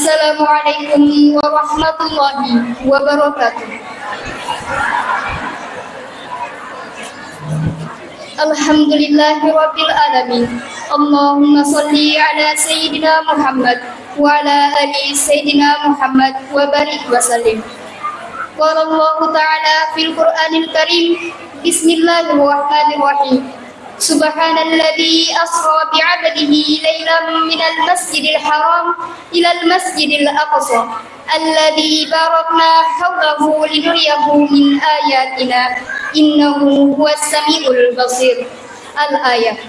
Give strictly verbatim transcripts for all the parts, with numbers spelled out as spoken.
Assalamualaikum warahmatullahi wabarakatuh. Alhamdulillahirabbil alamin. Allahumma shalli ala sayyidina Muhammad wa ala ali sayyidina Muhammad wa barik wa sallim. Qala Allahu ta'ala fil Qur'anil Karim, bismillahirrahmanirrahim. Subhanalladzi asra bi'abdihi lailan minal masjidil haram ilal masjidil aqsa alladzi barakna haulahu linuriyahu min ayatina innahu huwas samiul basir. Al-Ayah.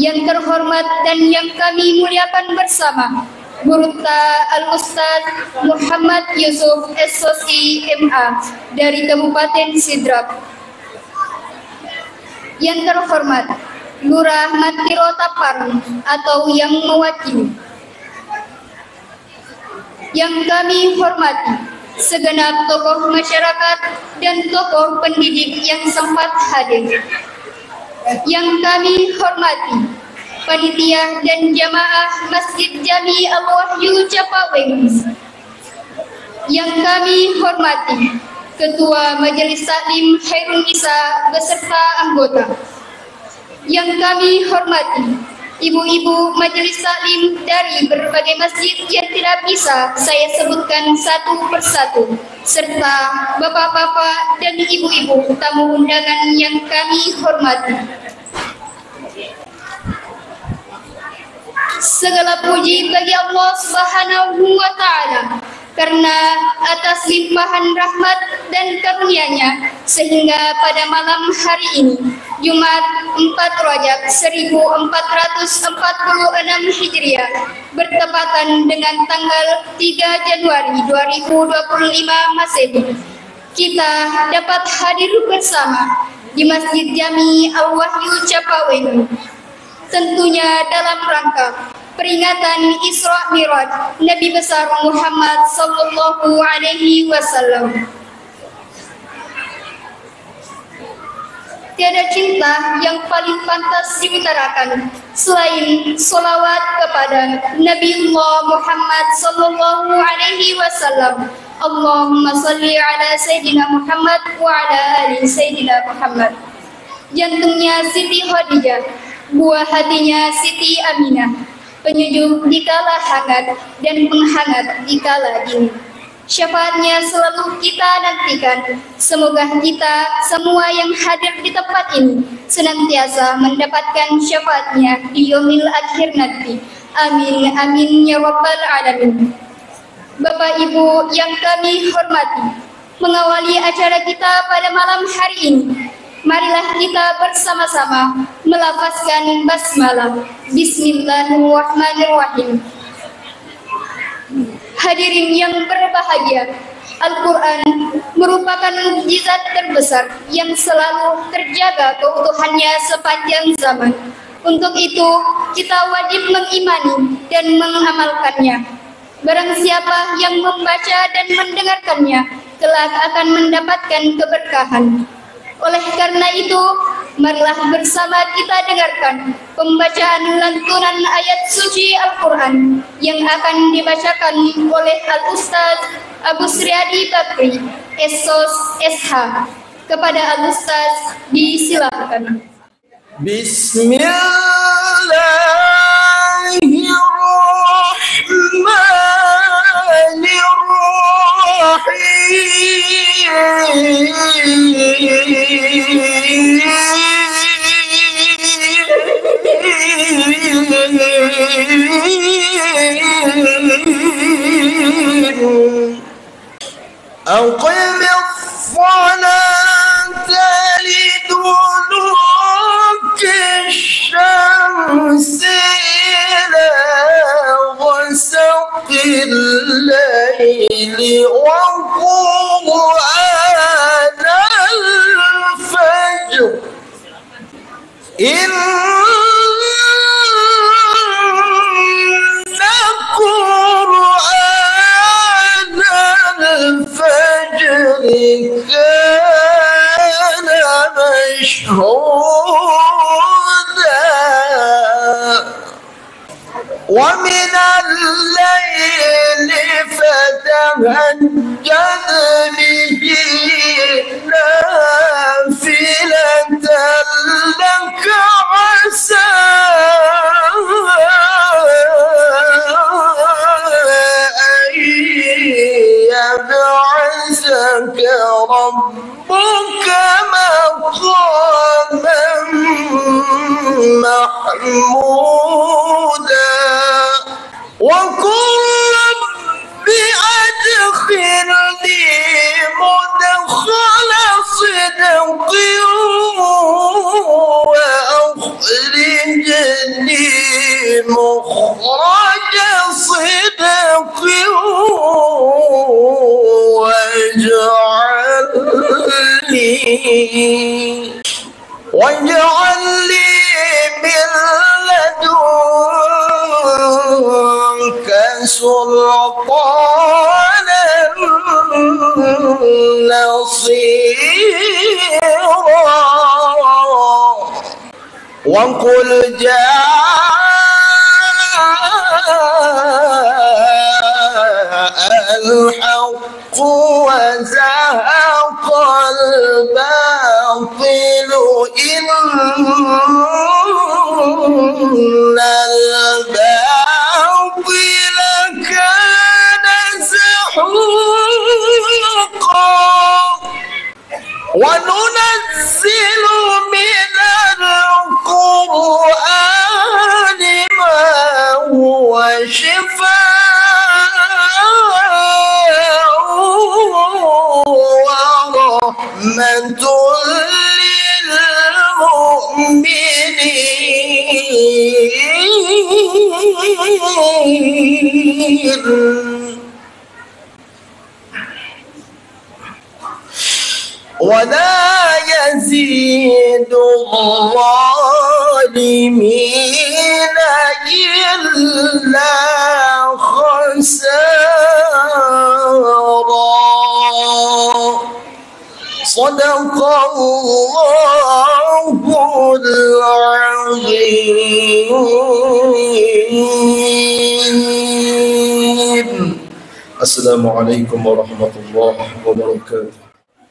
Yang terhormat dan yang kami muliakan bersama, Gurutta Al-Ustaz Muhammad Yusuf S O C M A dari Kabupaten Sidrap. Yang terhormat, Lurah Mattiro Tappareng atau yang mewakili. Yang kami hormati, segenap tokoh masyarakat dan tokoh pendidik yang sempat hadir. Yang kami hormati, panitia dan jamaah Masjid Jami Al-Wahyu Capaweung. Yang kami hormati, Ketua Majelis Taklim Khairun Nisa beserta anggota. Yang kami hormati, ibu-ibu majelis taklim dari berbagai masjid yang tidak bisa saya sebutkan satu persatu, serta bapak-bapak dan ibu-ibu tamu undangan yang kami hormati. Segala puji bagi Allah Subhanahu wa Ta'ala, karena atas limpahan rahmat dan karunia-Nya, sehingga pada malam hari ini, Jumat empat Rajab seribu empat ratus empat puluh enam Hijriah, bertepatan dengan tanggal tiga Januari dua ribu dua puluh lima Masehi, kita dapat hadir bersama di Masjid Jami Al-Wahyu Capaweung. Tentunya dalam rangka peringatan Isra Mi'raj Nabi besar Muhammad sallallahu alaihi wasallam. Tiada cinta yang paling pantas diutarakan selain solawat kepada Nabiullah Muhammad sallallahu alaihi wasallam. Allahumma salli ala Sayyidina Muhammad wa ala ali Sayyidina Muhammad. Jantungnya Siti Khadijah, buah hatinya Siti Aminah, penyejuk di kala hangat dan penghangat di kala dingin. Syafaatnya selalu kita nantikan. Semoga kita semua yang hadir di tempat ini senantiasa mendapatkan syafaatnya di yaumil akhir nanti. Amin, amin, ya rabbal alamin. Bapak Ibu yang kami hormati, mengawali acara kita pada malam hari ini, marilah kita bersama-sama melafazkan basmalah. Bismillahirrahmanirrahim. Hadirin yang berbahagia, Al-Quran merupakan mukjizat terbesar yang selalu terjaga keutuhannya sepanjang zaman. Untuk itu, kita wajib mengimani dan mengamalkannya. Barang siapa yang membaca dan mendengarkannya, kelak akan mendapatkan keberkahan. Oleh karena itu, marilah bersama kita dengarkan pembacaan lantunan ayat suci Al-Quran yang akan dibacakan oleh Al-Ustaz Abu Sriadi Bakri, S.Sos, S.H. Kepada Al-Ustaz, disilakan. بسم الله الرحمن الرحيم. أقم الصلاة لدلوك الشمس إلى غسق الليل وقرآن الفجر. إن قرآن الفجر كان مشهودا. ومن الليل فتهجد به نافلة لك عسى أن يبعثك ربك مقاما محمودا. وقل رب أدخلني مدخل صدق وأخرجني مخرج صدق واجعل لي واجعل لي من لدنك سلطانا نصيرا. وقل جاء الحق وزهق الباطل إن الباطل كان زهوقا. وننزل من القرآن ما هو شفاء ورحمة للمؤمنين. ولا يزيد الظالمين إلا خسارا. صدق الله العظيم. السلام عليكم ورحمة الله وبركاته.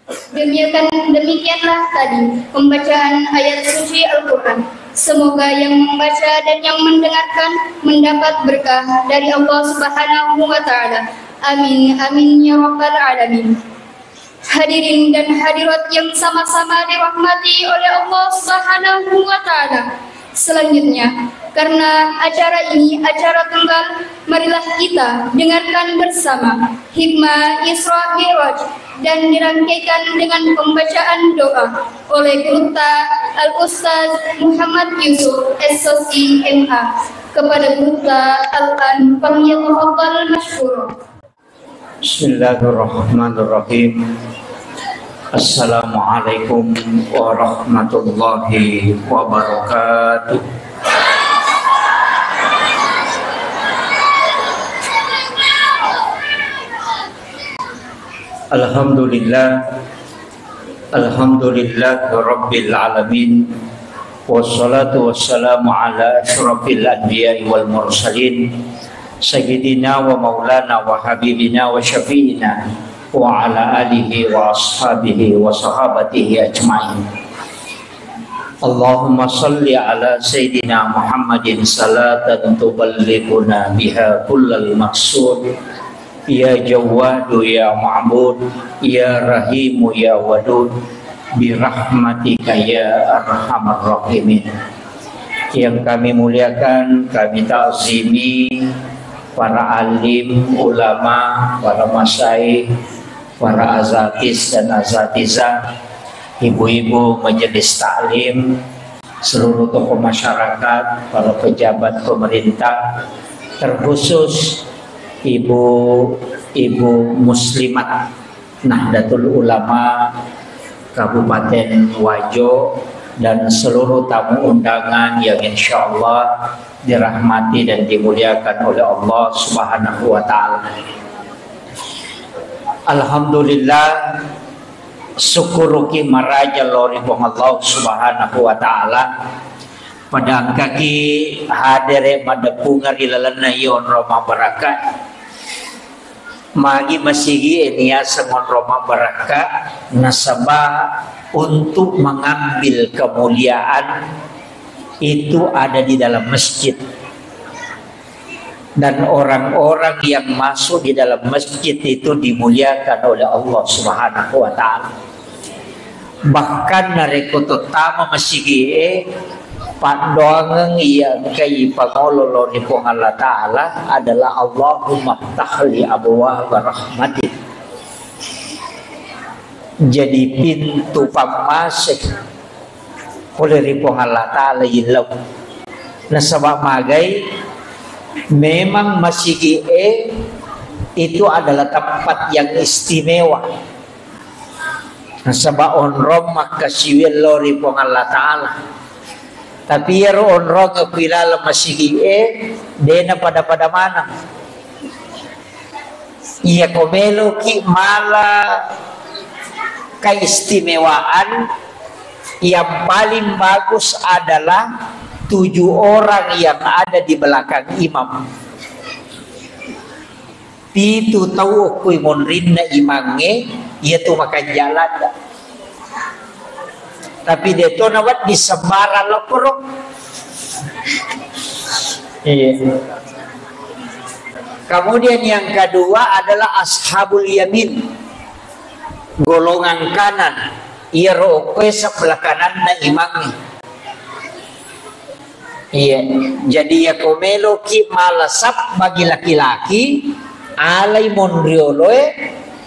Demikian, demikianlah tadi pembacaan ayat suci Al-Quran. Semoga yang membaca dan yang mendengarkan mendapat berkah dari Allah Subhanahu wa Ta'ala. Amin, amin, ya Rabbal 'Alamin. Hadirin dan hadirat yang sama-sama dirahmati oleh Allah Subhanahu wa Ta'ala. Selanjutnya, karena acara ini acara tunggal, marilah kita dengarkan bersama hikmah Isra Mi'raj dan dirangkaikan dengan pembacaan doa oleh Gurutta Al Ustaz Muhammad Yusuf, S O C M A. Kepada Gurutta Al-An, falyatafaddal masykurah. Bismillahirrahmanirrahim. Assalamualaikum warahmatullahi wabarakatuh. Alhamdulillah. Alhamdulillah Rabbil Alamin. Wassalatu wassalamu ala asyrafil anbiya'i wal mursalin, Sayyidina wa maulana wa habibina wa syafi'ina wa ala alihi wa ashabihi wa sahabatihi ajma'in. Allahumma salli ala Sayyidina Muhammadin salatan tuballighuna biha kullal maqsud. Ya Jawwadu ya Ma'bud, ya Rahimu ya Wadud, birahmatika ya arhamar rahimin. Yang kami muliakan, kami ta'zimi para alim, ulama, para masyayikh, para asatiz dan asatizah, ibu-ibu majelis taklim, seluruh tokoh masyarakat, para pejabat pemerintah, terkhusus ibu-ibu muslimat Nahdlatul Ulama Kabupaten Wajo, dan seluruh tamu undangan yang insya Allah dirahmati dan dimuliakan oleh Allah Subhanahu wa Ta'ala. Alhamdulillah, sukkuruki maraja lao ri Puang Allah Subhanahu wa Ta'ala. Pada engkaki hadere maddeppungeng ri lalenna iya onrong mabbarakka. Magi masigi e niaseng onrong mabbarakka, nasaba untuk mengambil kemuliaan itu ada di dalam masjid. Dan orang-orang yang masuk di dalam masjid itu dimuliakan oleh Allah Subhanahu wa Ta'ala. Bahkan narekko tottama masigi'e, paddoangeng iya engkai pangolo lao ri Puang Allah Ta'ala adalah, "Allahumma ftahli abwaaba rahmatik." Jadi pintu pammase pole ri Puang Allah Ta'ala illau. Nasaba magai, memang masigi'e itu adalah tempat yang istimewa. Nasaba onrong makkasiwiang lao ri Puang Allah Ta'ala. Tapi iyaro onrong ku ilaleng masigi'e, dena pada-pada maneng. Iya ko meloki mala keistimewaan, yang paling bagus adalah tujuh orang yang ada di belakang imam. Pitu tau okkoi monrinna imangnge, iya tu makanja ladda. Tapi de to nawedding sembarang lokoro. Iya. Kemudian yang kedua adalah ashabul yamin, golongan kanan. Iyaro okkoe sebelah kananna imangnge. Iya, jadi iya ko meloki mala sap bagi laki-laki, alai monrioloe,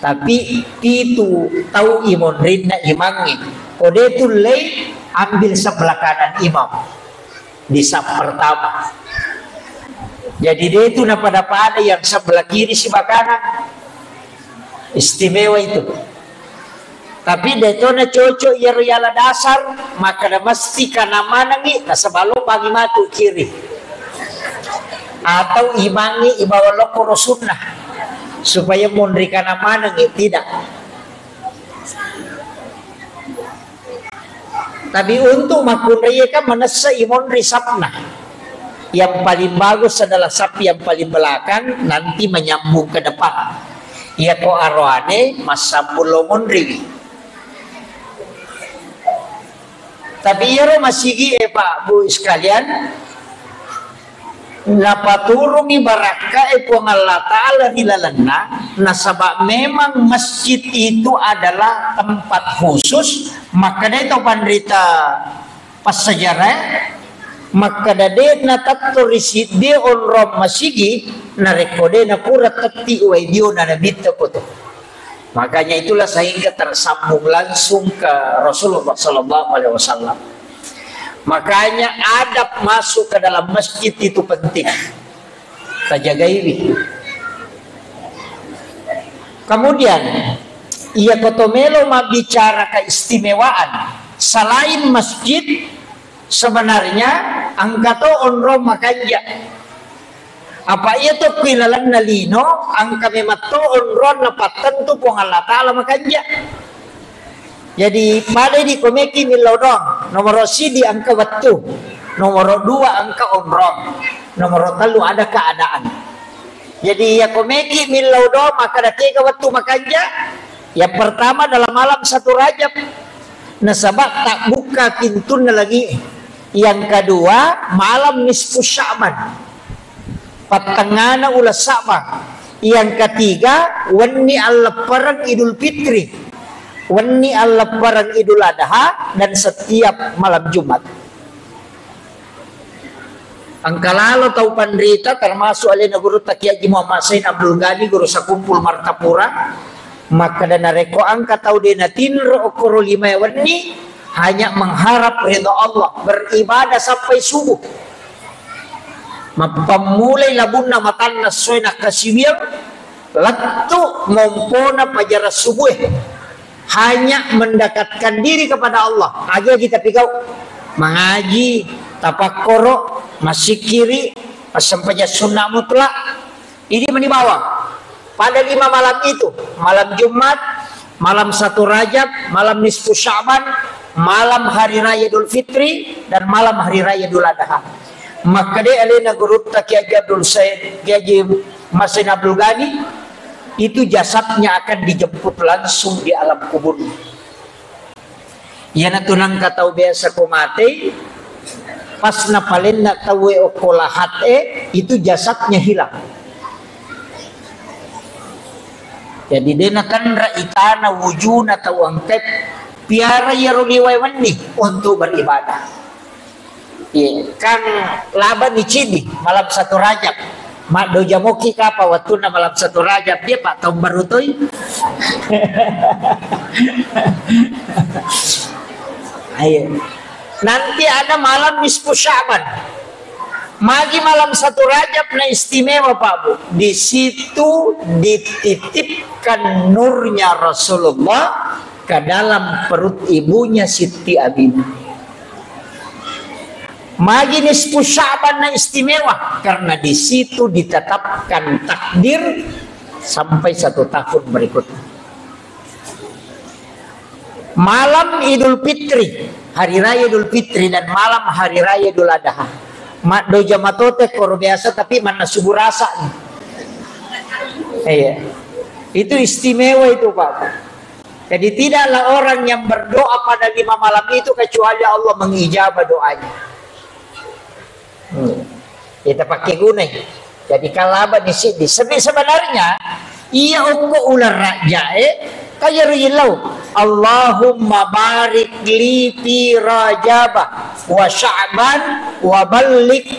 tapi pitu tau imonrinna imangnge. Ko de tullei, ambil sebelah kanan imam di sap pertama. Jadi de tu napada-pada yang sebelah kiri siba kanan. Istimewa itu. Tapi de to na cocok iyaro yala dasar, makkeda mesti kana manengi, nasaba lobangi matu kiri. Atau imangi ibawa lokoro sunnah, supaya monri kana manengi, tidak. Tapi untuk makkunraie kan manessa imonri sapna. Yang paling bagus adalah sap yang paling belakang, nanti menyambung ke depan. Iya ko aroane massambung lo monriwi. Tapi iyaro masigi e, Pak, Bu, sekalian, napaturungi barakka e Puang Allah Ta'ala ri lalenna, nasaba memang masjid itu adalah tempat khusus. Makkedai tau panrita passejarae, makkeda de natetto ri siddi onrong masigi narekko de napura tetti wai diona nabitta koto. Makanya itulah sehingga tersambung langsung ke Rasulullah sallallahu alaihi wasallam. Makanya adab masuk ke dalam masjid itu penting. Tajagaiwi. Kemudian, iya koto melo mabbicara keistimewaan, selain masjid, sebenarnya engka to onrong makanja. Apa iya to kui lalenna lino, engka memang to onrong napattentu Puang Allah Ta'ala makanja. Jadi, pada di komeki millau doang. Nomor sidi engka wettu, nomor dua engka onrong, nomor tellu ada keadaan. Jadi, iya komeki millau doang, maka ada tiga wettu makanja. Yang pertama dalam malam satu Rajab, nasaba tak buka pintunna lagi. Yang kedua, malam nisfu Sya'ban. Pattengngana uleng Sa'bang. Yang ketiga, wenni alleppereng Idul Fitri, wenni alleppereng Idul Adha, dan setiap malam Jumat. Engka lalo tau panrita, termasuk alena Gurutta Kiai Haji Muhammad Said Abdul Ghani, Guru Sakumpul Martapura, makkeda narekko engka tau de natinro okkoro lima wenni, hanya mengharap ridha Allah, beribadah sampai subuh. Mappammulai labunna matanna essoe nakkasiwiang, lettu mompona pajara subuh e. Hanya mendekatkan diri kepada Allah. Agi-agi tapi kau mengaji, tapakkoro, massikkiri, passempajang sunnah mutlak. Idi mani bawang. Pada lima malam itu, malam Jumat, malam satu Rajab, malam nisfu Sya'ban, malam hari raya Idul Fitri dan malam hari raya Idul Adha. Makkeda alena gurutta Kiai Haji Abdul Said, Kiai Haji Masen Abdul Ghani, itu jasadnya akan dijemput langsung di alam kubur. Iyanatu nangka tau biasa ko matei, pas napalenna tauwe okko lahat e, itu jasadnya hilang. Jadi de natanra itana wujuna tau engkae, piara iyaro liwae wenni untuk beribadah. Iya, kan laba ni cidi malam satu Rajab. Maddoja moki kapa wattunna malam satu Rajab, dia pak tahun baru toi. Ayo. Nanti ada malam nisfu Sya'ban. Magi malam satu Rajab na istimewa, Pak Bu. Di situ dititipkan nurnya Rasulullah ke dalam perut ibunya Siti Aminah. Magi nisfu Sya'ban na istimewa karena di situ ditetapkan takdir sampai satu tahun berikutnya. Malam Idul Fitri, hari raya Idul Fitri dan malam hari raya Idul Adha. Maddoja matote koro biasa tapi manna subuh rasa. Iya. Itu istimewa itu, Pak. Jadi tidaklah orang yang berdoa pada lima malam itu kecuali Allah mengijabah doanya. Hmm. Kita pakai guna. Jadi kalaba di sini. Sebi-, sebenarnya iya okko ular raja e kaya ru ilau. Allahumma barik li fi Rajaba wa Sya'ban wa ballik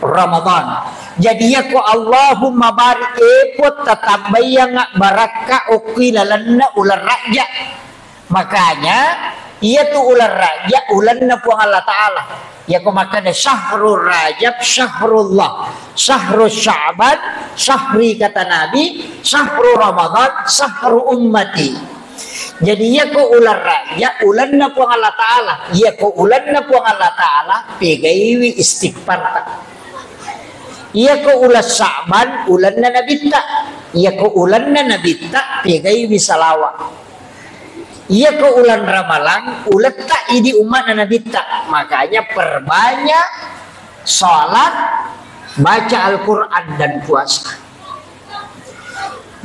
Ramadan. Jadi iya ko Allahumma barik, e Puang, tatambayang barakka okki lalenna ular raja. Makanya iya tu ular raja ulanna Puang Allah Ta'ala. Iya ko makkeda syahrul Rajab syahrullah, syahrul Sya'ban syahri kata Nabi, syahrul Ramadan syahrul ummati. Jadi iya ko ular raja ulanna Puang Allah Ta'ala. Iya ko ulanna Puang Allah Ta'ala pegaiwi istighfar ta. Iya ko ulang Sya'ban ulanna Nabitta. Iya ko ulanna Nabitta pegaiwi salawat. Iya ko ulang Ramalang uletta idi ummana Nabitta. Makanya perbanyak salat, baca Al-Quran dan puasa.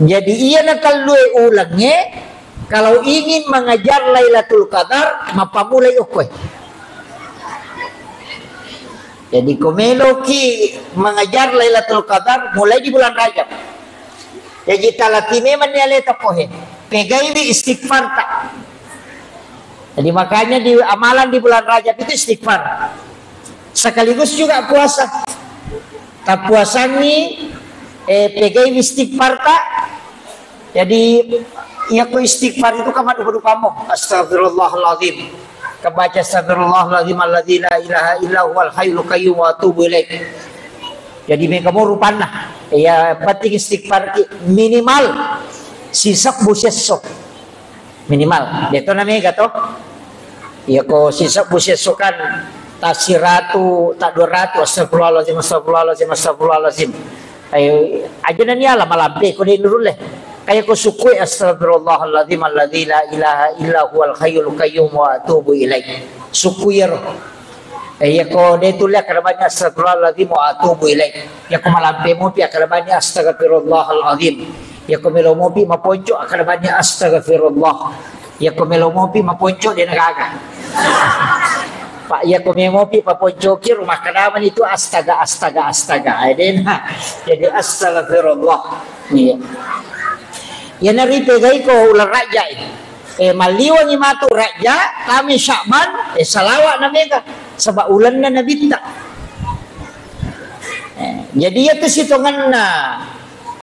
Jadi iya na tellue ulengnge kalau ingin mengejar Lailatul Qadar mappamulai okkoe. Jadi ko meloki mengejar Lailatul Qadar mulai di bulan Rajab. Jadi talati memang ni aleta pohe. Pegaiwi istighfar ta. Jadi makanya di amalan di bulan Rajab itu istighfar. Sekaligus juga puasa. Tapuasangi, eh, pegaiwi istighfar ta. Jadi iya ko istighfar itu kama dupa-dupamo. Astagfirullahaladzim. Kebaca astagfirullahaladzim alladzi la ilaha illa huwal hayyul qayyum wa atubu ilaih. Jadi mega mo rupanna. Ya penting istighfar ki minimal sisebbu siesso. Minimal. Deto na mega to. Iya ko sisebbu siesso kan ta siratu, ta dua ratu, astagfirullahaladzim, astagfirullahaladzim, astagfirullahaladzim. Ayo, aja nani ala malampe ko de nurulle. Kaya ko sukue astagfirullahaladzim alladzi la ilaha illa huwal hayyul qayyum wa atubu ilaih. Sukui ro. Eh, iya ko de tulle akkeda bani astagfirullahaladzim wa atubu ilaih. Iya ko malampe mopi akkeda bani astagfirullahaladzim. Iya ko melo mopi maponco akkeda bani astagfirullah. Iya ko melo mopi maponco de na gaga. Pak, iya ko melo mopi maponco ki rumah kedamani itu astaga, astaga, astaga. Eh, de na. Jadi astagfirullah. Iya. Iya na ripegai ko ulang raja. Eh, malliwangi matu Rajja, tami Sya'ban, eh, salawa na mega. Saba ulenna Nabitta. Eh, jadi iya tu sitongenna.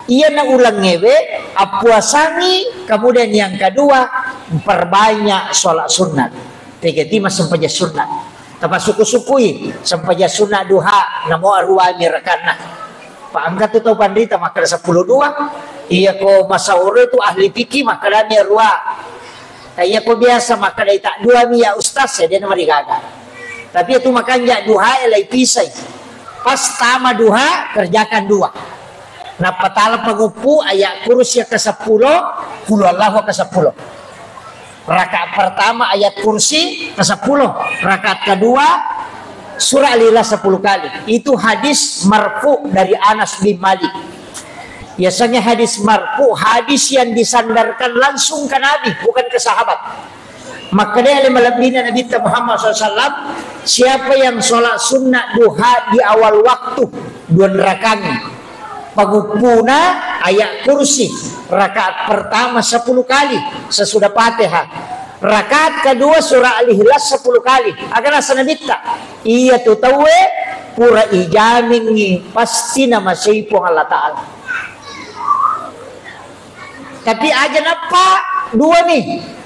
Iya na ulengngewe, appuasangi, kemudian yang kedua, perbanyak sholat sunat. Tegeti massempajang sunat. Tapasukku-sukkui, sempajang sunat duha, namo aruami rakanna. Pa engka tu tau panrita makkeda seppulo dua. Iya ko masahoro tu ahli fikih makkedani arua. Nah, iya ko biasa makkeda ita dua mi ya ustaz, ya de na marigaga. Tapi itu makanja duha e lai pisai. Pas tama duha, kerjakan dua. Nappa tala panguppu ayat kursi ke seppulo, kulu Allahu ke seppulo. Rakaat pertama ayat kursi ke sepuluh, rakaat kedua surah Al-Ikhlas sepuluh kali. Itu hadis marfu dari Anas bin Malik. Biasanya hadis marfu, hadis yang disandarkan langsung ke Nabi, bukan ke sahabat. Makkeda ale malebbina Nabitta Muhammad sallallahu alaihi wasallam, siapa yang sholat sunnah duha di awal waktu, dua rakaat, panguppuna ayat kursi, rakaat pertama sepuluh kali sesudah Fatihah, rakaat kedua surah Al-Ikhlas sepuluh kali. Aga naseng Nabitta, iya tu tauwe pura ijamingi pasti namasei Puang Allah Ta'ala. Tapi aja nappa dua nih.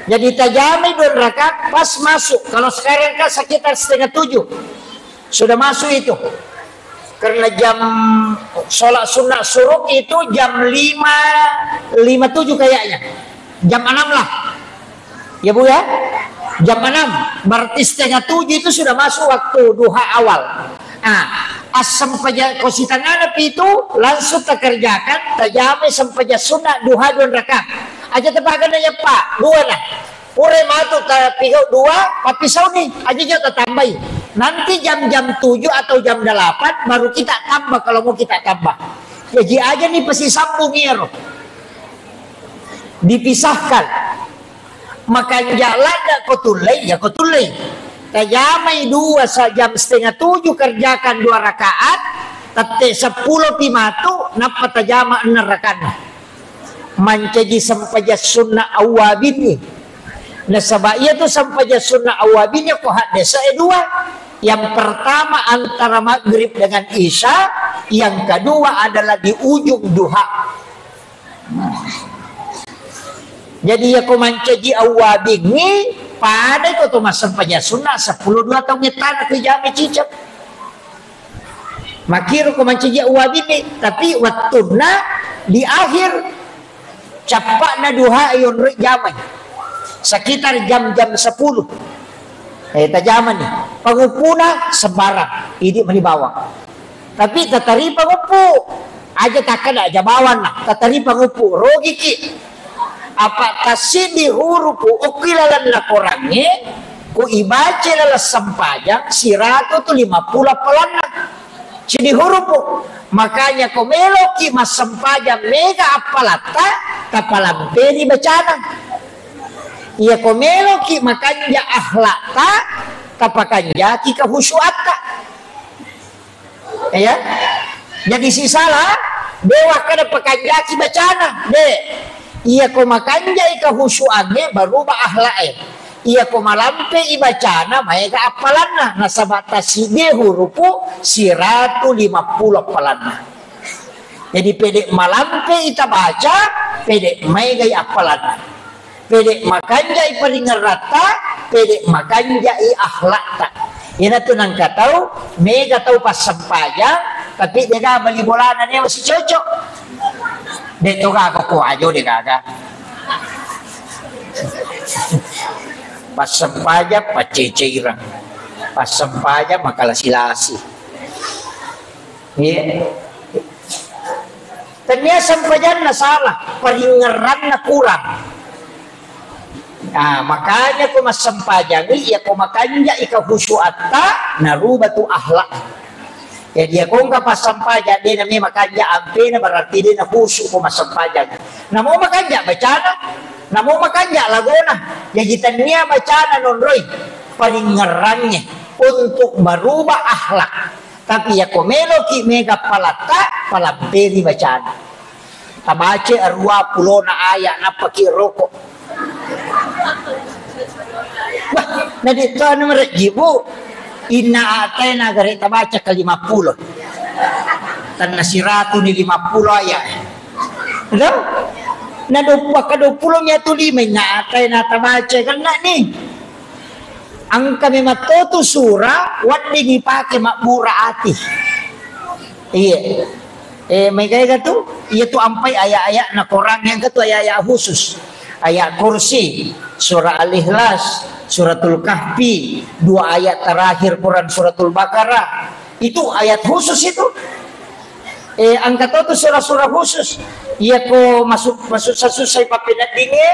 Jadi tajamai dua rakaat pas masuk. Kalau sekarang kan sekitar setengah tujuh sudah masuk itu. Karena jam sholat sunnah syuruk itu jam lima lima tujuh kayaknya. Jam enam lah. Ya, Bu, ya? Jam enam, berarti setengah tujuh itu sudah masuk waktu duha awal. Nah, assempajang ko sitangana pitu, langsung takerjakan, tajamai sempajang sunnah duha dua rakaat. Aja tapakanna ya, Pak, dua nah. Pura matu tapigau dua, pappisau ni, aja jo tatambai. Nanti jam-jam tujuh atau jam delapan baru kita tambah kalau mau kita tambah. Jadi aja ni pasti sambung iyaro. Dipisahkan. Makanja ladda ko tullei, ya ko tullei. Tajamai dua sa-, jam setengah tujuh kerjakan dua rakaat, tette seppulo pi matu, nappa tajama enneng rakaatna. Mancaji sempajang sunnah awwabin ni. Nasaba iya tu sempajang sunnah awwabin ya ko haddesa e dua. Yang pertama antara maghrib dengan isya, yang kedua adalah di ujung duha. Jadi, iya ko mancaji awwabingngi, pada ko to massempajang sunna seppulo dua taung ettana ko ijama ciceng. Makkiro ko mancaji awwabingngi, tapi wettunna di akhir cappa'na duha yonroi jamai. Sekitar jam-jam sepuluh. Eh, tajamani. Panguppuna sembarang. Idi mani bawang. Tapi tataripa nguppu. Aja takkeda aja bawang na. Tataripa nguppu. Rogiki. Apa tassiddi hurupu okki lalenna korangnge, ku ibaca laleng sempajang, siratu tu lima pulo appalanna. Siddi hurupu. Makanya ko meloki massempajang mega appalatta, tapalampeni bacana. Iya ko meloki makanja akhlakta, tapakanjaki kehusuatta. Iya. Jadi sisala, de wakkeda pakanjaki bacana, de. Iya ko makanjai kehusuangnge, baruba akhlak e. Iya ko malampe i bacana, maega appalanna. Nasaba tassiddi hurupu siratu lima pulo appalanna. Jadi pede malampe i tabaca, pede maegai appalanna. Pede makanjai paringeratta, pede makanjai akhlakta. Iyanatu nangka tau, mega tau passempajang, tapi de gaga bali bolana, de masih cocok. De to gaga ko ajo de gaga. Passempajang, pacceceireng. Passempajang, makalasi-lasi. Iya. Tennia sempajanna salah, paringerranna kurang. Nah, makanya ko massempajangi, iya ko makanjai kehusuatta, naruba tu akhlak. Jadi, iya ko engka passempajang, de nami makanja ampena, berarti de nahusu ko massempajang. Namo makanja bacana, namo makanja lagona. Jadi, tennia bacana nonroi, paringerrangnge untuk merubah akhlak. Tapi yako meloki mega palatta, palampeni bacana. Tabaca arua pulona aya, nappaki roko. Wah, nadi to anu marejji, Bu. Inna a'taina gare tabaca ke lima pulo. Tanna siratu ni lima pulo aya. Lo? Na dua puluh, ke dua pulo miatu lima inna a'taina tabaca kena ni. Engka memang to tu sura wedding ipake mabbura ati. Iya. Eh, mega-ega tu, iya tu ampai ayat-ayat na Quran yang ketu ayat-ayat khusus. Ayat Kursi, surah Al-Ikhlas, Suratul Kahfi, dua ayat terakhir Quran Suratul Baqarah. Itu ayat khusus itu. Eh, engka to tu surah-surah khusus. Iya ko masuk, masuk susah-susah ipappeneddinge,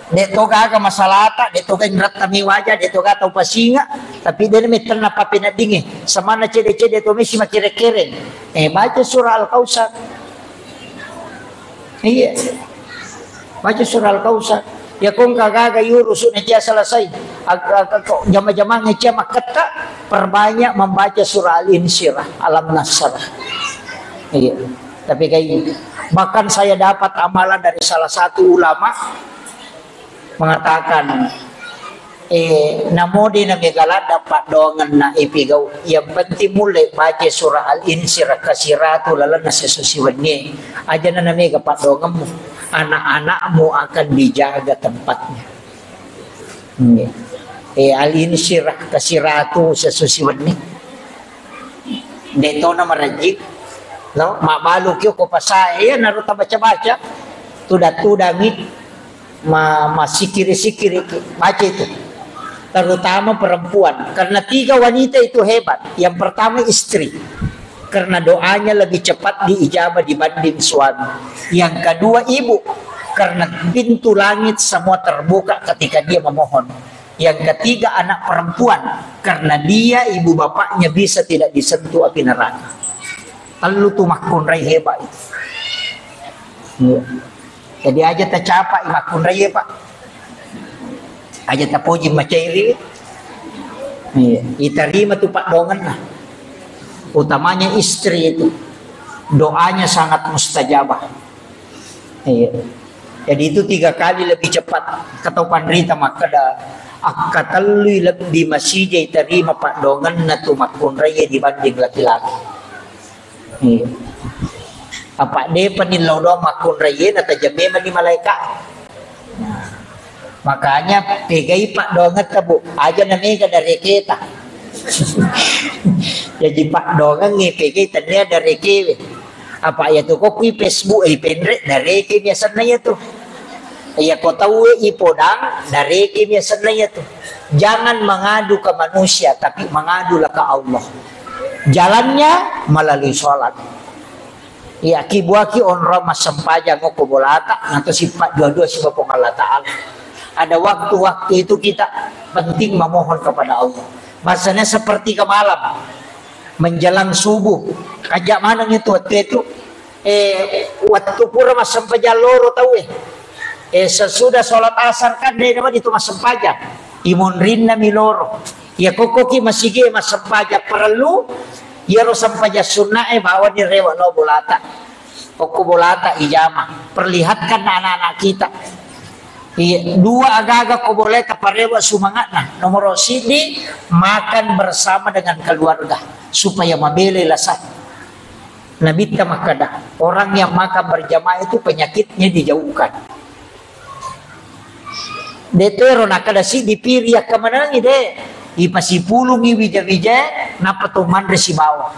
De' to gaga masalata, de' to gaga inratta mi waja, de' to gaga tau pasinga, tapi de' mettenna papeneddingi. Samanna cede-cede to mesi makere-kereng. Eh, baca surah Al-Kautsar. Iya. Baca surah Al-Kautsar. Ya kongka gaga yurusu na cia selesai. Ag-, ag-, ko jama-jamang cia makketta, perbanyak membaca surah Al-Insyirah, Alam Nasrah. Iya. Tapi kayak bahkan saya dapat amalan dari salah satu ulama mengatakan, eh, namo de' na mega ladda paddoangenna ipigau, yang penting mulle baca surah Al-Insyirah kasiratu lalenna sesusi wennie. Aja na mega paddoangemmu, anak-anakmu akan dijaga tempatnya. Hmm. Eh, Al-Insyirah kasiratu sesusi wennie. De' to na marajik, no? Mabbalu kio ko pasae, iya naro tabaca-baca, tudang-tudangi, ma-, masikiri-sikiri, baca itu. Terutama perempuan, karena tiga wanita itu hebat. Yang pertama istri, karena doanya lebih cepat diijabah dibanding suami. Yang kedua ibu, karena pintu langit semua terbuka ketika dia memohon. Yang ketiga anak perempuan, karena dia ibu bapaknya bisa tidak disentuh api neraka. Tellu tu makkunrai hebat itu. Iya. Jadi aja tacapai makkunrai, Pak. Aja tapoji macairi. Iya. Itarima tu paddoangenna. Utamanya istri itu. Doanya sangat mustajabah. Iya. Jadi itu tiga kali lebih cepat. Katau panrita makkeda, akkatellui lebbi masija itarima paddoangenna tu makkunraie dibanding laki-laki. Iya. Apa depa ni lao doang makkunraie, natajang memang ni malaika. Nah, makanya pegai paddoangetta, Bu. Aja na mega dareketa. Jadi paddoangengnge pegai tennia darekewe. Apa iya tu ko kui Facebook, eh, penre, dareke biasanna iya tu. Iya ko tau, eh, ipodang, dareke biasanna iya tu. Jangan mengadu ke manusia, tapi mengadulah ke Allah. Jalannya melalui sholat. Iya, ki buaki onrong massempajang ko bolata, nato sippa dua-dua siba Puang Allah Ta'ala. Ada waktu-waktu itu kita penting memohon kepada Allah. Bahasanya sepertiga malam. Menjelang subuh. Kaja maneng itu waktu itu. Eh, waktu pura massempajang loro tau, eh. Eh, sesudah sholat asar kan de' nama itu massempajang. Imonrinna mi loro. Ya kokkoki masigi massempajang perlu. Iyaro sempajang sunna e bawani rewa lao bolata. Okko bolata ijama. Perlihatkan anak-anak kita. Iya, dua agaga ko boleh taparewa sumangatna. Nomor sidi, makan bersama dengan keluarga supaya mabele lasa. Nabitta makkeda, orang yang makan berjamaah itu penyakitnya dijauhkan. De' tero nakkeda siddi piri yakkamanengi, de'. Ipasipulungi wija-wijae, nappa to manre sibawa.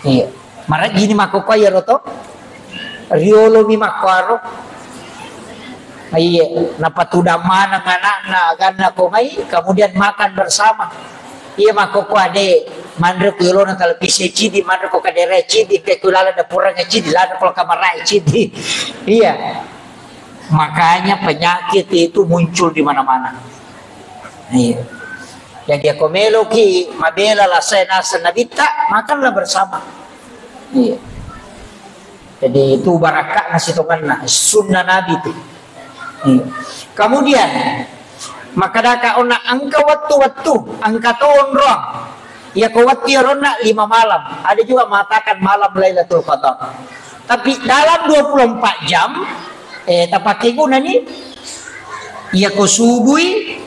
Iya. Marajini makkokkoe iyaro to. Riolomi makkoaro. Iya, nappa tudang maneng anakna, aganna ko mai, kemudian makan bersama. Iya makkokko ade, manre ku yolona televisi cidi, manre ko kadere cidi, ke ku laleng dapurang cidi, laleng ko kamarae cidi. Iya. Makanya penyakit itu muncul di mana-mana. Iya. Jadi, ako meloki mabela lasai naseng Nabitta, makanlah bersama. Iya. Jadi, itu barakakna sitongenna, sunnah Nabi itu. Iya. Kemudian, makkadaka onna engka wettu-wettu, engka to onrong. Iyako wettu iyaronna lima malam. Ada juga mengatakan malam Lailatul Qadar. Tapi dalam dua puluh empat jam, eh, tapake gunani, iyako subui,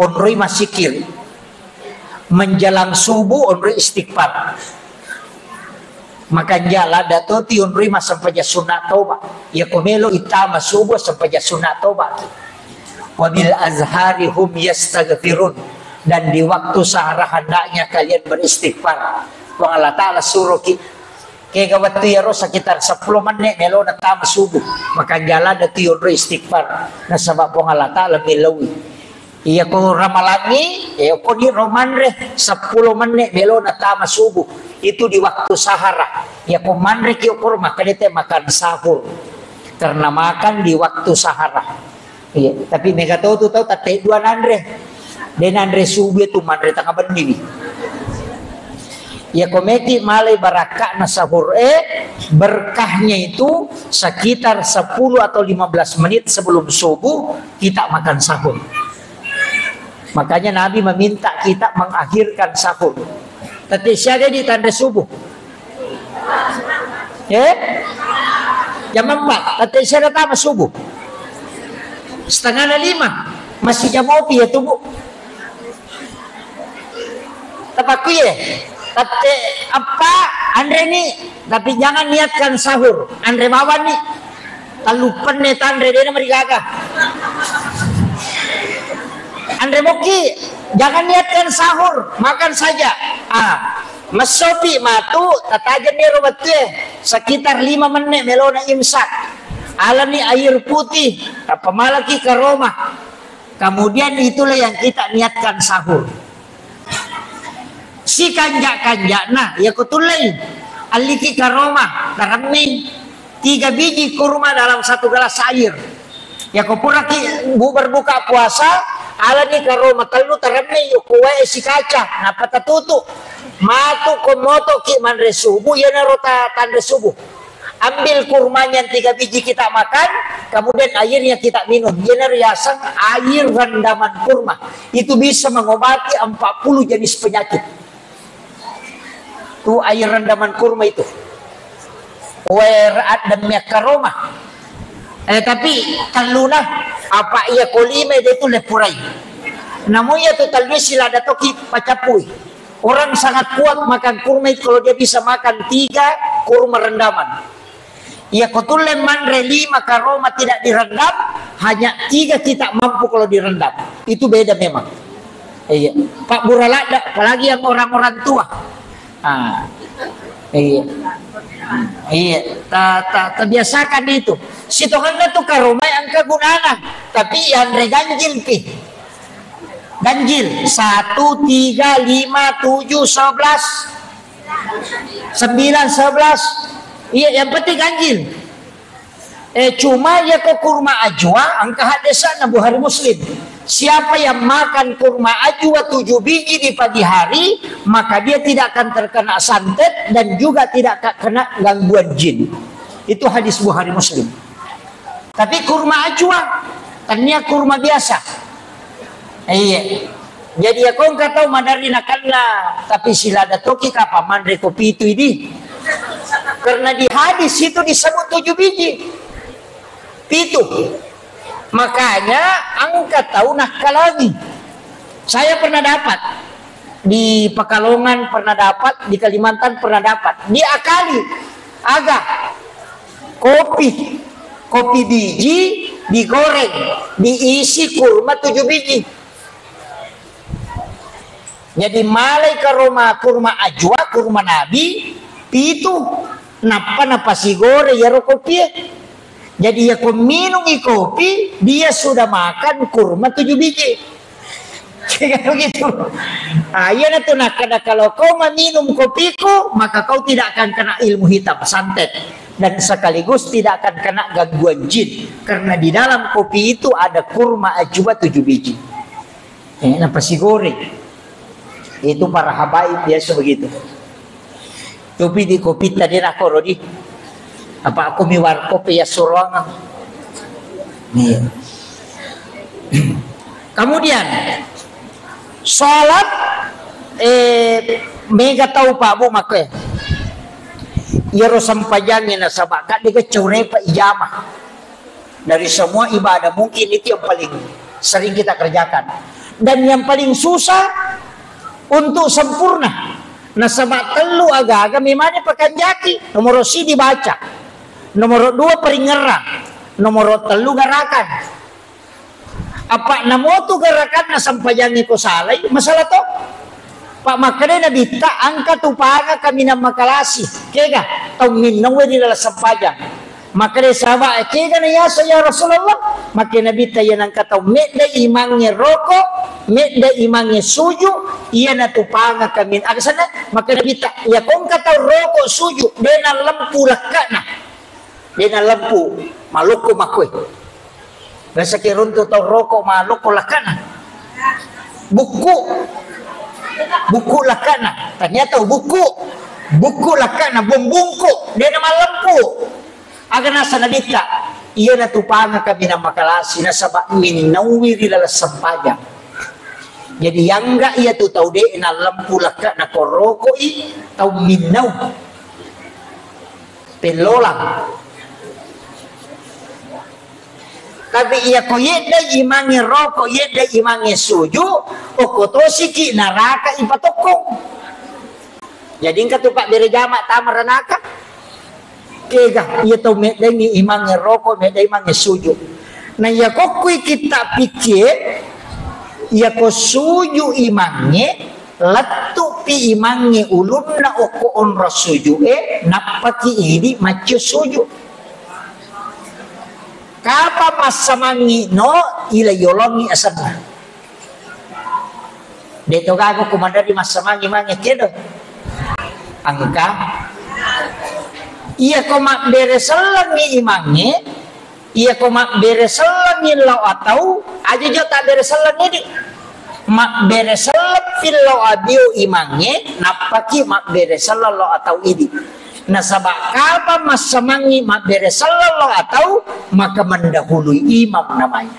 onroi massikir. Menjelang subuh, onroi istighfar. Makanja ladda to ti onroi massempajang sunna toba. Iyako melo ittama subuh sempajang sunna toba. Wabil azhari hum yastaghfirun. Dan di waktu sahara hendaknya kalian beristighfar. Puang Allah Ta'ala suruh ki. Kega wettu iyaro sekitar sepuluh menit melona tama subuh. Makanja ladda tu onroi istighfar. Nasaba Puang Allah Ta'ala milaui. Iyako ramalangi, eh, okoni ro manre sepuluh menit melona tama subuh. Itu di waktu sahara. Iyako manre ki okoro makkadete makan sahur. Karena makan di waktu sahara. Iya, tapi mega to tu tau tette dua nanre. De nanre subuh tu manre tengah benni. Ya komeki malai barakka'na sahur eh, berkahnya itu sekitar sepuluh atau lima belas menit sebelum subuh kita makan sahur. Makanya Nabi meminta kita mengakhirkan sahur. Tette siaga di tanre subuh. Eh? Jam empat. Tette siaga tama subuh. Setengah na lima. Masih jam opi ya tubuh. Tapakku ye. Tette apa? Anre ni. Tapi jangan niatkan sahur. Anre bawang ni. Talluppenne tanre dena marigaga. Anre mokki, jangan niatkan sahur, makan saja. Ah, messopi matu, tatajenni ro wettue, sekitar lima menit melona imsak. Alani air putih, tappa malaki karoma. Kemudian itulah yang kita niatkan sahur. Sikanja-kanjana, ya kutullei. Alliki karoma, taremmei tiga biji kurma dalam satu gelas air. Ya kupuraki bu berbuka puasa, alani karoma tellu taremmei, ya kuwae sikaca, napa tatutu. Matu ko motoki manre subuh, ya naro ta-, tanre subuh. Ambil kurmanya yang tiga biji kita makan, kemudian airnya kita minum. Iyana riaseng air rendaman kurma. Itu bisa mengobati empat puluh jenis penyakit. Tu air rendaman kurma itu. Wer adem yakkaroma. Eh, tapi telluna apa iya kolime de tu lepurai. Namu iya tu tellu silada toki pacapui. Orang sangat kuat makan kurma itu kalau dia bisa makan tiga kurma rendaman. Iya, ko tulle manre lima karoma tidak direndam, hanya tiga kita mampu kalau direndam. Itu beda memang. Iya. Pak Buraladda, apalagi yang orang-orang tua. Ah. Iya. Iya, ta, ta, terbiasakan itu. Sitonganna tu karomai angka gunana, tapi yang reganjil pi. Ganjil, satu, tiga, lima, tujuh, sebelas, sembilan, sebelas. Iya, yang penting ganjil. Eh, cuma ya ko kurma ajwa, angka hadesana Bukhari Muslim. Siapa yang makan kurma ajwa tujuh biji di pagi hari, maka dia tidak akan terkena santet dan juga tidak akan kena gangguan jin. Itu hadis Bukhari Muslim. Tapi kurma ajwa, tania kurma biasa. Iya. Jadi ya kong katau madari nakalla, tapi silada toki kapa manre ko pitu ini. Karena di hadis itu disebut tujuh biji. Pitu. Makanya angka tau nakkalangi. Saya pernah dapat di Pekalongan, pernah dapat di Kalimantan, pernah dapat. Diakali. Aga? Kopi. Kopi biji digoreng, diisi kurma tujuh biji. Jadi malai karoma kurma ajwa, kurma nabi, pitu. Nappa napasigoreng iyaro kopie. Jadi ya ko minungi kopi, dia sudah makan kurma tujuh biji. Kira begitu. Ah, iya na tu nakkada, kalau kau meminum kopiku, maka kau tidak akan kena ilmu hitam, santet, dan sekaligus tidak akan kena gangguan jin, karena di dalam kopi itu ada kurma ajwa tujuh biji. Eh, napasigoreng. Itu para habaib biasa begitu. Tupi di kopi tadi nakoro di. Apa aku mi warkop ya suruangan. Iya. Kemudian salat, eh, mega tau Pak Bu makke. Iyaro sempajangnge nasaba kadde ga caurepa ijama. Dari semua ibadah mungkin itu yang paling sering kita kerjakan. Dan yang paling susah untuk sempurna. Nasaba tellu aga-aga memang dipakanjaki. Nomor siji baca. Nomor dua paringerang. Nomor tellu garakan. Apa namotu garakanna sempajangnge ko salai, masalah to? Pak makkeda Nabitta, engka tu panga kaminang makalasi. Kega? Tau minnang we di dalam sempajang. Makkeda sahabat, kega na yaseng ya Rasulullah? Makkeda Nabitta, iya nengka tau medda imangnge roko, medda imangnge suju, iyana tu panga kamin-, aga senna? Makkeda Nabitta, iya kongka tau roko suju, de nallempu lekkana. De nallempu, malukku makkue. Biasa ki runtu tau roko maloko lakana. Buku. Buku lakana. Ternyata buku. Buku lakana bumbungku. Dia nama lempu. Aga nasa nabitta, iyana tu panga kaminang makalasi, nasaba minnaui ri laleng sempajang. Jadi, yangga iya tu tau de' nallempu lekka nakorokoi tau minnau. Pellolang. Tapi iya ko yedda imangnge roko, yedda imangnge suju, okko tosiki naraka ipatokkong. Jadi engka tu pabbere jama tama ranaka. Kega, iya tau meddengngi imangnge roko, meddeng imangnge suju. Na iya kokkui kitta pikkie, iya ko suju imangnge, lettupi imangnge ulunna okko onrong sujue, nappaki idi maccio suju. Kapang massamangngi no, ila yolongngi asenna. De' to gaga ko maderri massamangngi mange kedo. Engka. Iya ko mabbere sellengngi imangnge, iya ko mabbere sellengngi lao atau, aja jo tabbere sellengngi di. Mabbere selleng pi lao abio imangnge, nappaki mabbere selleng lao atau idi. Nasaba kapang massamangngi mabbere selleng lao atau, maka mendahului imam namanya.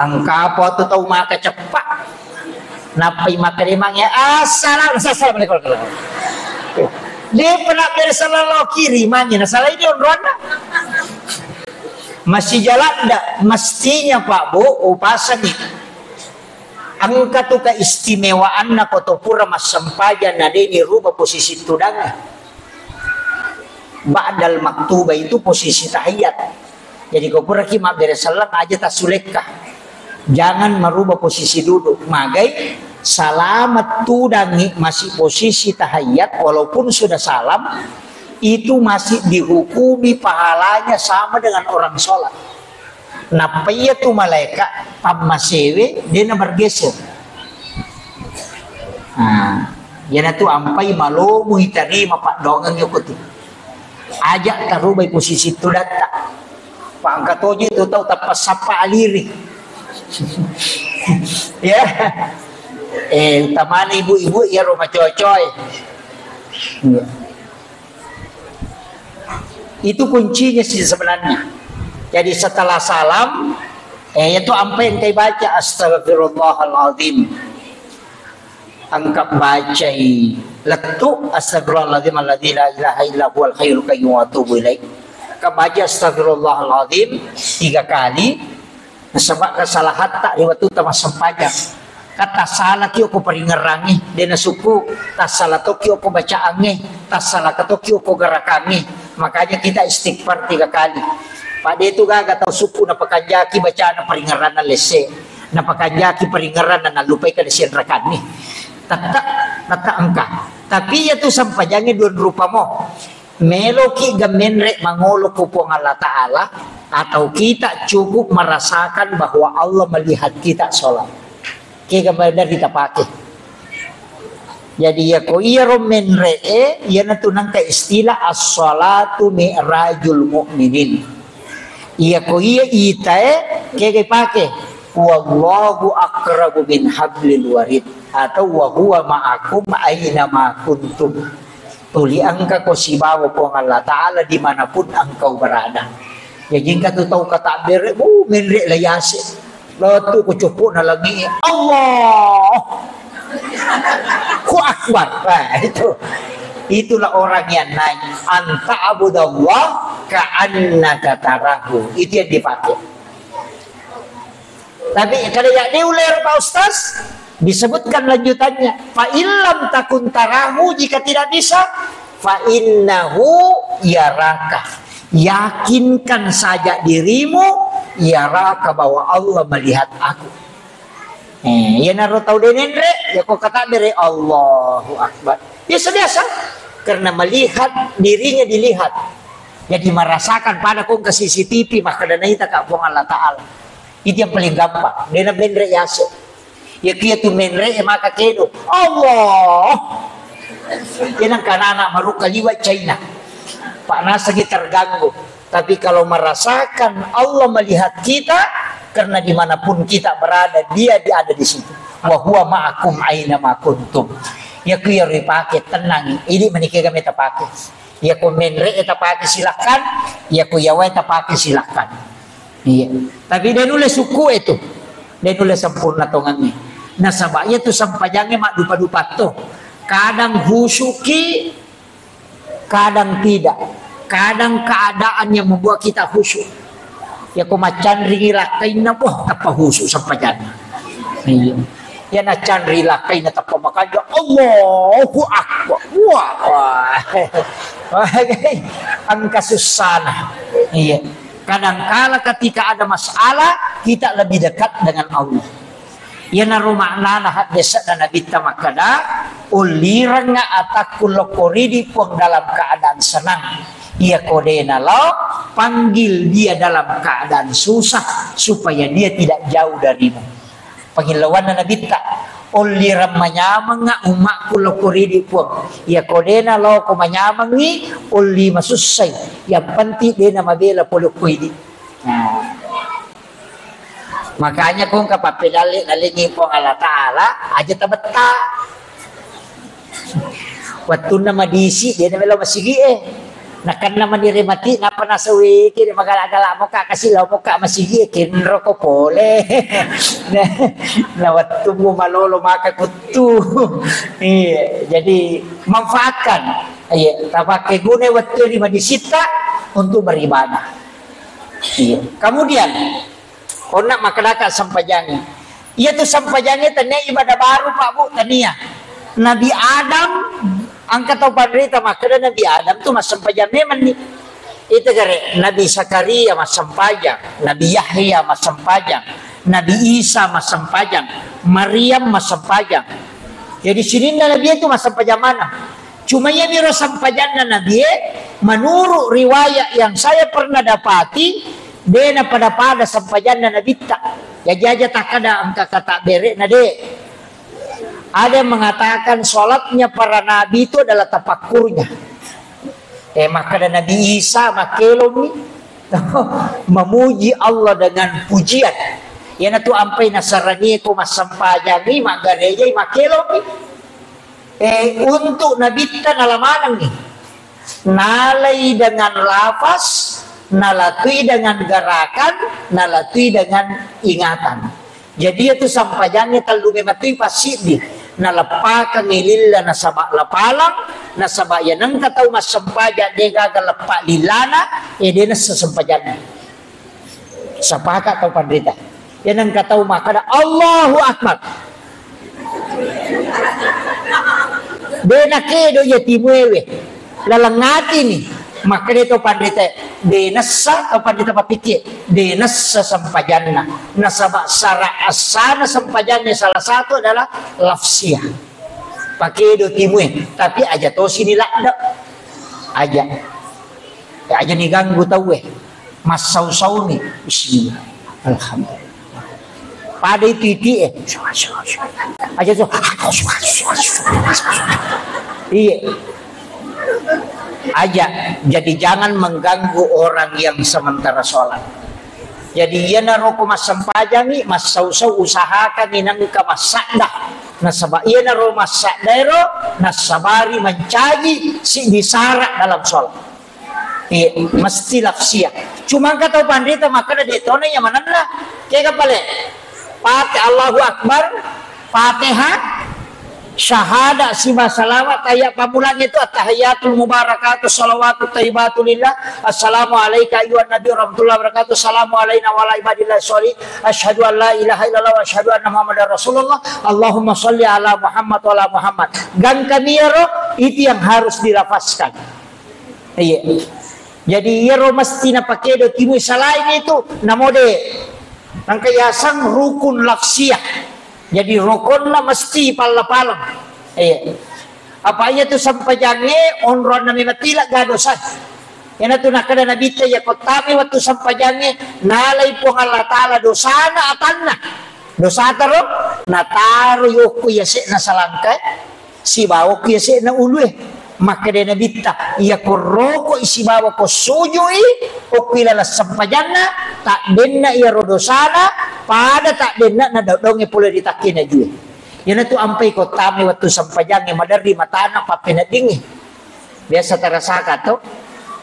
Engka apa tu tau maka ceppa. Nappai makkeda imangnge, "Assalam-, assalamualaikum." De'pa nabbere selleng lao kiri imangnge, nasala idi onroanna. Masih jalan ndak? Mestinya, Pak, Bu, upasangi. Engka tu keistimewaanna ko to pura massempajang na de' niruba posisi tudangnge. Ba'dal maktubah itu posisi tahiyat. Jadi ko puraki mabbere selleng aja tassulekka. Jangan merubah posisi duduk. Magai salama tudangngi masih posisi tahiyat walaupun sudah salam, itu masih dihukumi pahalanya sama dengan orang sholat. Nappa iya tu malaeka pammasewe, de' na bergeser. Nah, iyanatu ampai malomo itarima paddoangeng yoko tu. Aja tarubai posisi tudatta. Pangka toje tu tau tappa sappa aliri. Ya. Eh, utamana ibu-ibu iyaro macocoe. Iya. Itu kuncinya sih sebenarnya. Jadi setelah salam, eh, itu ampai engkai baca, "Astagfirullahaladzim." Engka bacai lettu, "Astagfirullahaladzim alladzi la ilaha illa huwal hayyul qayyum wa atubu ilaih." Engka baca, "Astagfirullahaladzim," tiga kali, Nasaba kesalahatta ri wettu tamassempajang. Ka tassalaki okko paringerrangnge, de' nasukku, tassala tokki okko bacaangnge, tassalaka tokki okko gerakangnge. Makanya kita istighfar tiga kali. Pada itu gaga tau sukku napakanjaki bacana paringerranna lesse, napakanjaki paringerranna nallupai kada sianrakanni. Tetta, tetta engka. Tapi iya tu sempajangnge dua rupa mo. Meloki ga menre mangolo ko Puang Allah Ta'ala, atau kita cukup merasakan bahwa Allah melihat kita sholat. Kega maderri tapake. Jadi, iya ko iyaro menre e, iyanatu nangka istilah as-salatu mi'rajul mu'minin. Iya ko iya itae, kega ipake? "Wallahu aqrabu min hablil warid," atau "Wa huwa ma'akum aina ma kuntum." Tuli engka ko sibawa Puang Allah Ta'ala dimanapun engkau berada. Jadi engka tu tau katabbere, uh, menre la yase. Lettu ko coppo na langi, Allah. Ku Akbar. Nah, itu. Itulah orang yang naik. Anta abudallah ka'annaka tarahu. Itu yang dipakai. Tapi kalau yang diulir Pak Ustaz, disebutkan lanjutannya. "Fa illam takun tarahu," jika tidak bisa, "fa innahu yaraka." Yakinkan saja dirimu, yaraka, bahwa Allah melihat aku. Eh, iyanaro tau de' nenre, ya ko katabbere, Allahu Akbar. Biasa-biasa, karena melihat dirinya dilihat. Jadi merasakan pada kong ke C C T V, makkeda naita ka Puang Allah Ta'ala. Itu yang paling gampang. De' na menre yase. Ya kia tu menre, ya maka kedo. Allah. Iyanang kanana marukka liwa China. Pak nasagi terganggu. Tapi kalau merasakan Allah melihat kita, karena dimanapun kita berada, Dia, Dia ada di situ. Wa huwa ma'akum aina ma kuntum. Iya ku iyaro ipake, tenang. Idi' menikega meta pake. Iya ku menre' tapake, silakan. Iya ku yawae tapake, silakan. Iya. Tapi de' nulle sukku itu. De' nulle sempurna tongengnge. Nasaba' iya tu sempajangnge maddupa-dupa to. Kadang husuki, kadang tidak. Kadang keadaan yang membuat kita khusyuk. Ya, ko macanringi lakkainna, wah, tappa khusyuk sempajanna. Iya. Ya, nacanri lakkainna tappa makanja, Allahu Akbar. Wah, wah. Wah, engka sussana. Iya. Kadangkala ketika ada masalah, kita lebih dekat dengan Allah. Iyanaro maknana haddese'na Nabitta makkeda, "Ullirengnga atakku lokko ridi Puang dalam keadaan senang. Iyako de' nalao, panggil dia dalam keadaan susah supaya dia tidak jauh darimu." Pangillauanna Nabitta, "Ullireng manyamengnga ummakku lokko ridi Puang. Iyako de' nalaoko manyamengngi, ulli masussai. Yang penting de' namabela pole okko idi." Nah. Makanya ko engka pappedalle-dallengngi Puang Allah Ta'ala, aja tabetta. Wettunna madisi, de' namelo masigi'e. Nakenna manire mati, nappa nasaweke, de' magala-gala moka, kasi lao moka masigi'e, kenroko pole. Nah, na wettummu malolo maka kuttu. Iya, jadi manfaatkan. Iya, tapake guna wettu ri madisitta untuk beribadah. Iya. Kemudian, onna makkedaka sempajangnge. Iyatu sempajangnge tania ibadah baru, Pak, Bu, tania. Nabi Adam, engka tau panrita makkeda Nabi Adam tu massempajang memenni. Itu gare, Nabi Zakaria massempajang, Nabi Yahya massempajang, Nabi Isa massempajang, Maryam massempajang. Jadi sininna Nabi itu massempajang mana? Cuma iyamiro sempajanna Nabie, menurut riwayat yang saya pernah dapati, de' napada-pada sempajanna Nabitta. Jaji aja takkada engka kata bere'na, de'. Ada yang mengatakan sholatnya para nabi itu adalah tafakkurnya. Eh, makkada Nabi Isa makkelommi memuji Allah dengan pujian. Iyanatu ampai nasarani ko massempajangi, maggarejai, makkelommi. Eh, untuk Nabitta nala manengngi. Nalai dengan lafaz, nalatui dengan gerakan, nalatui dengan ingatan. Jadi, itu sempajangnge tellu mematui passiddi. Naleppakengngi lilla nasaba lapalang, nasaba iya nengka tau massempajang degaga leppa lillana, eh, de nessa sempajanna. Sepakat tau panrita. Iya nengka tau makkada, "Allahu Akbar." De nakedo iya timuewe. Laleng atini. Makkeda tau panrita, de nessa, tau panrita pappikkir, de nessa sempajanna. Nasaba sara essana sempajanna salah satu adalah lafsiah. Pakedo timue, tapi aja tosini ladde. Aja. Aja niganggu tauwe. Massau-sauni. Bismillah. Alhamdulillah. Pada itu iti eh. Aja tuh. Iya. Aja. Jadi jangan mengganggu orang yang sementara sholat. Jadi iyanaro ko massempajangi, massau-sau usahakangi nengka massadda. Nasaba iyanaro massaddaero nassabari mancaji siddi sara dalam sholat. Iya, mesti lafsiah. Cuma engka tau panrita makkeda de tona iya manenna. Kega pale? Pate Allahu Akbar, Fatihah, syahada, siba salawat, ayat pammulang itu, "At-tahiyyatul mubarakatuh, salawatut thayyibatu lillah, assalamu alaika ayyuhan nabi warahmatullahi wabarakatuh, assalamu alaina wa ala ibadillah sholih, asyhadu an la ilaha illallah wa asyhadu anna Muhammadar Rasulullah, Allahumma sholli ala Muhammad wa ala Muhammad." Gangkami iyaro, itu yang harus dilafazkan. Iya. Jadi iyaro mesti napakedo timui, selain itu namode. Nangka yasang rukun lafsiah. Jadi rukonna mesti palla-palang. Iya. Apa iya tu sempajangnge onronna memang tila ga dosa. Iyanatu nakkeda Nabitta, iya kottami wettu sempajangnge nalai Puang Allah Ta'ala dosana atanna. Dosata ro nataro yokko yase'na salangka. Sibawa ku yase'na ulue. Makkeda Nabitta, iya ko roko sibawa ko sujui, okko ilalang sempajanna, taddenna iyaro dosana, pada taddenna na dodongnge pole ri takkena jue. Iyanatu ampai ko tame wettu sempajangnge maderri matana pappeneddingngi. Biasa tarasaka to,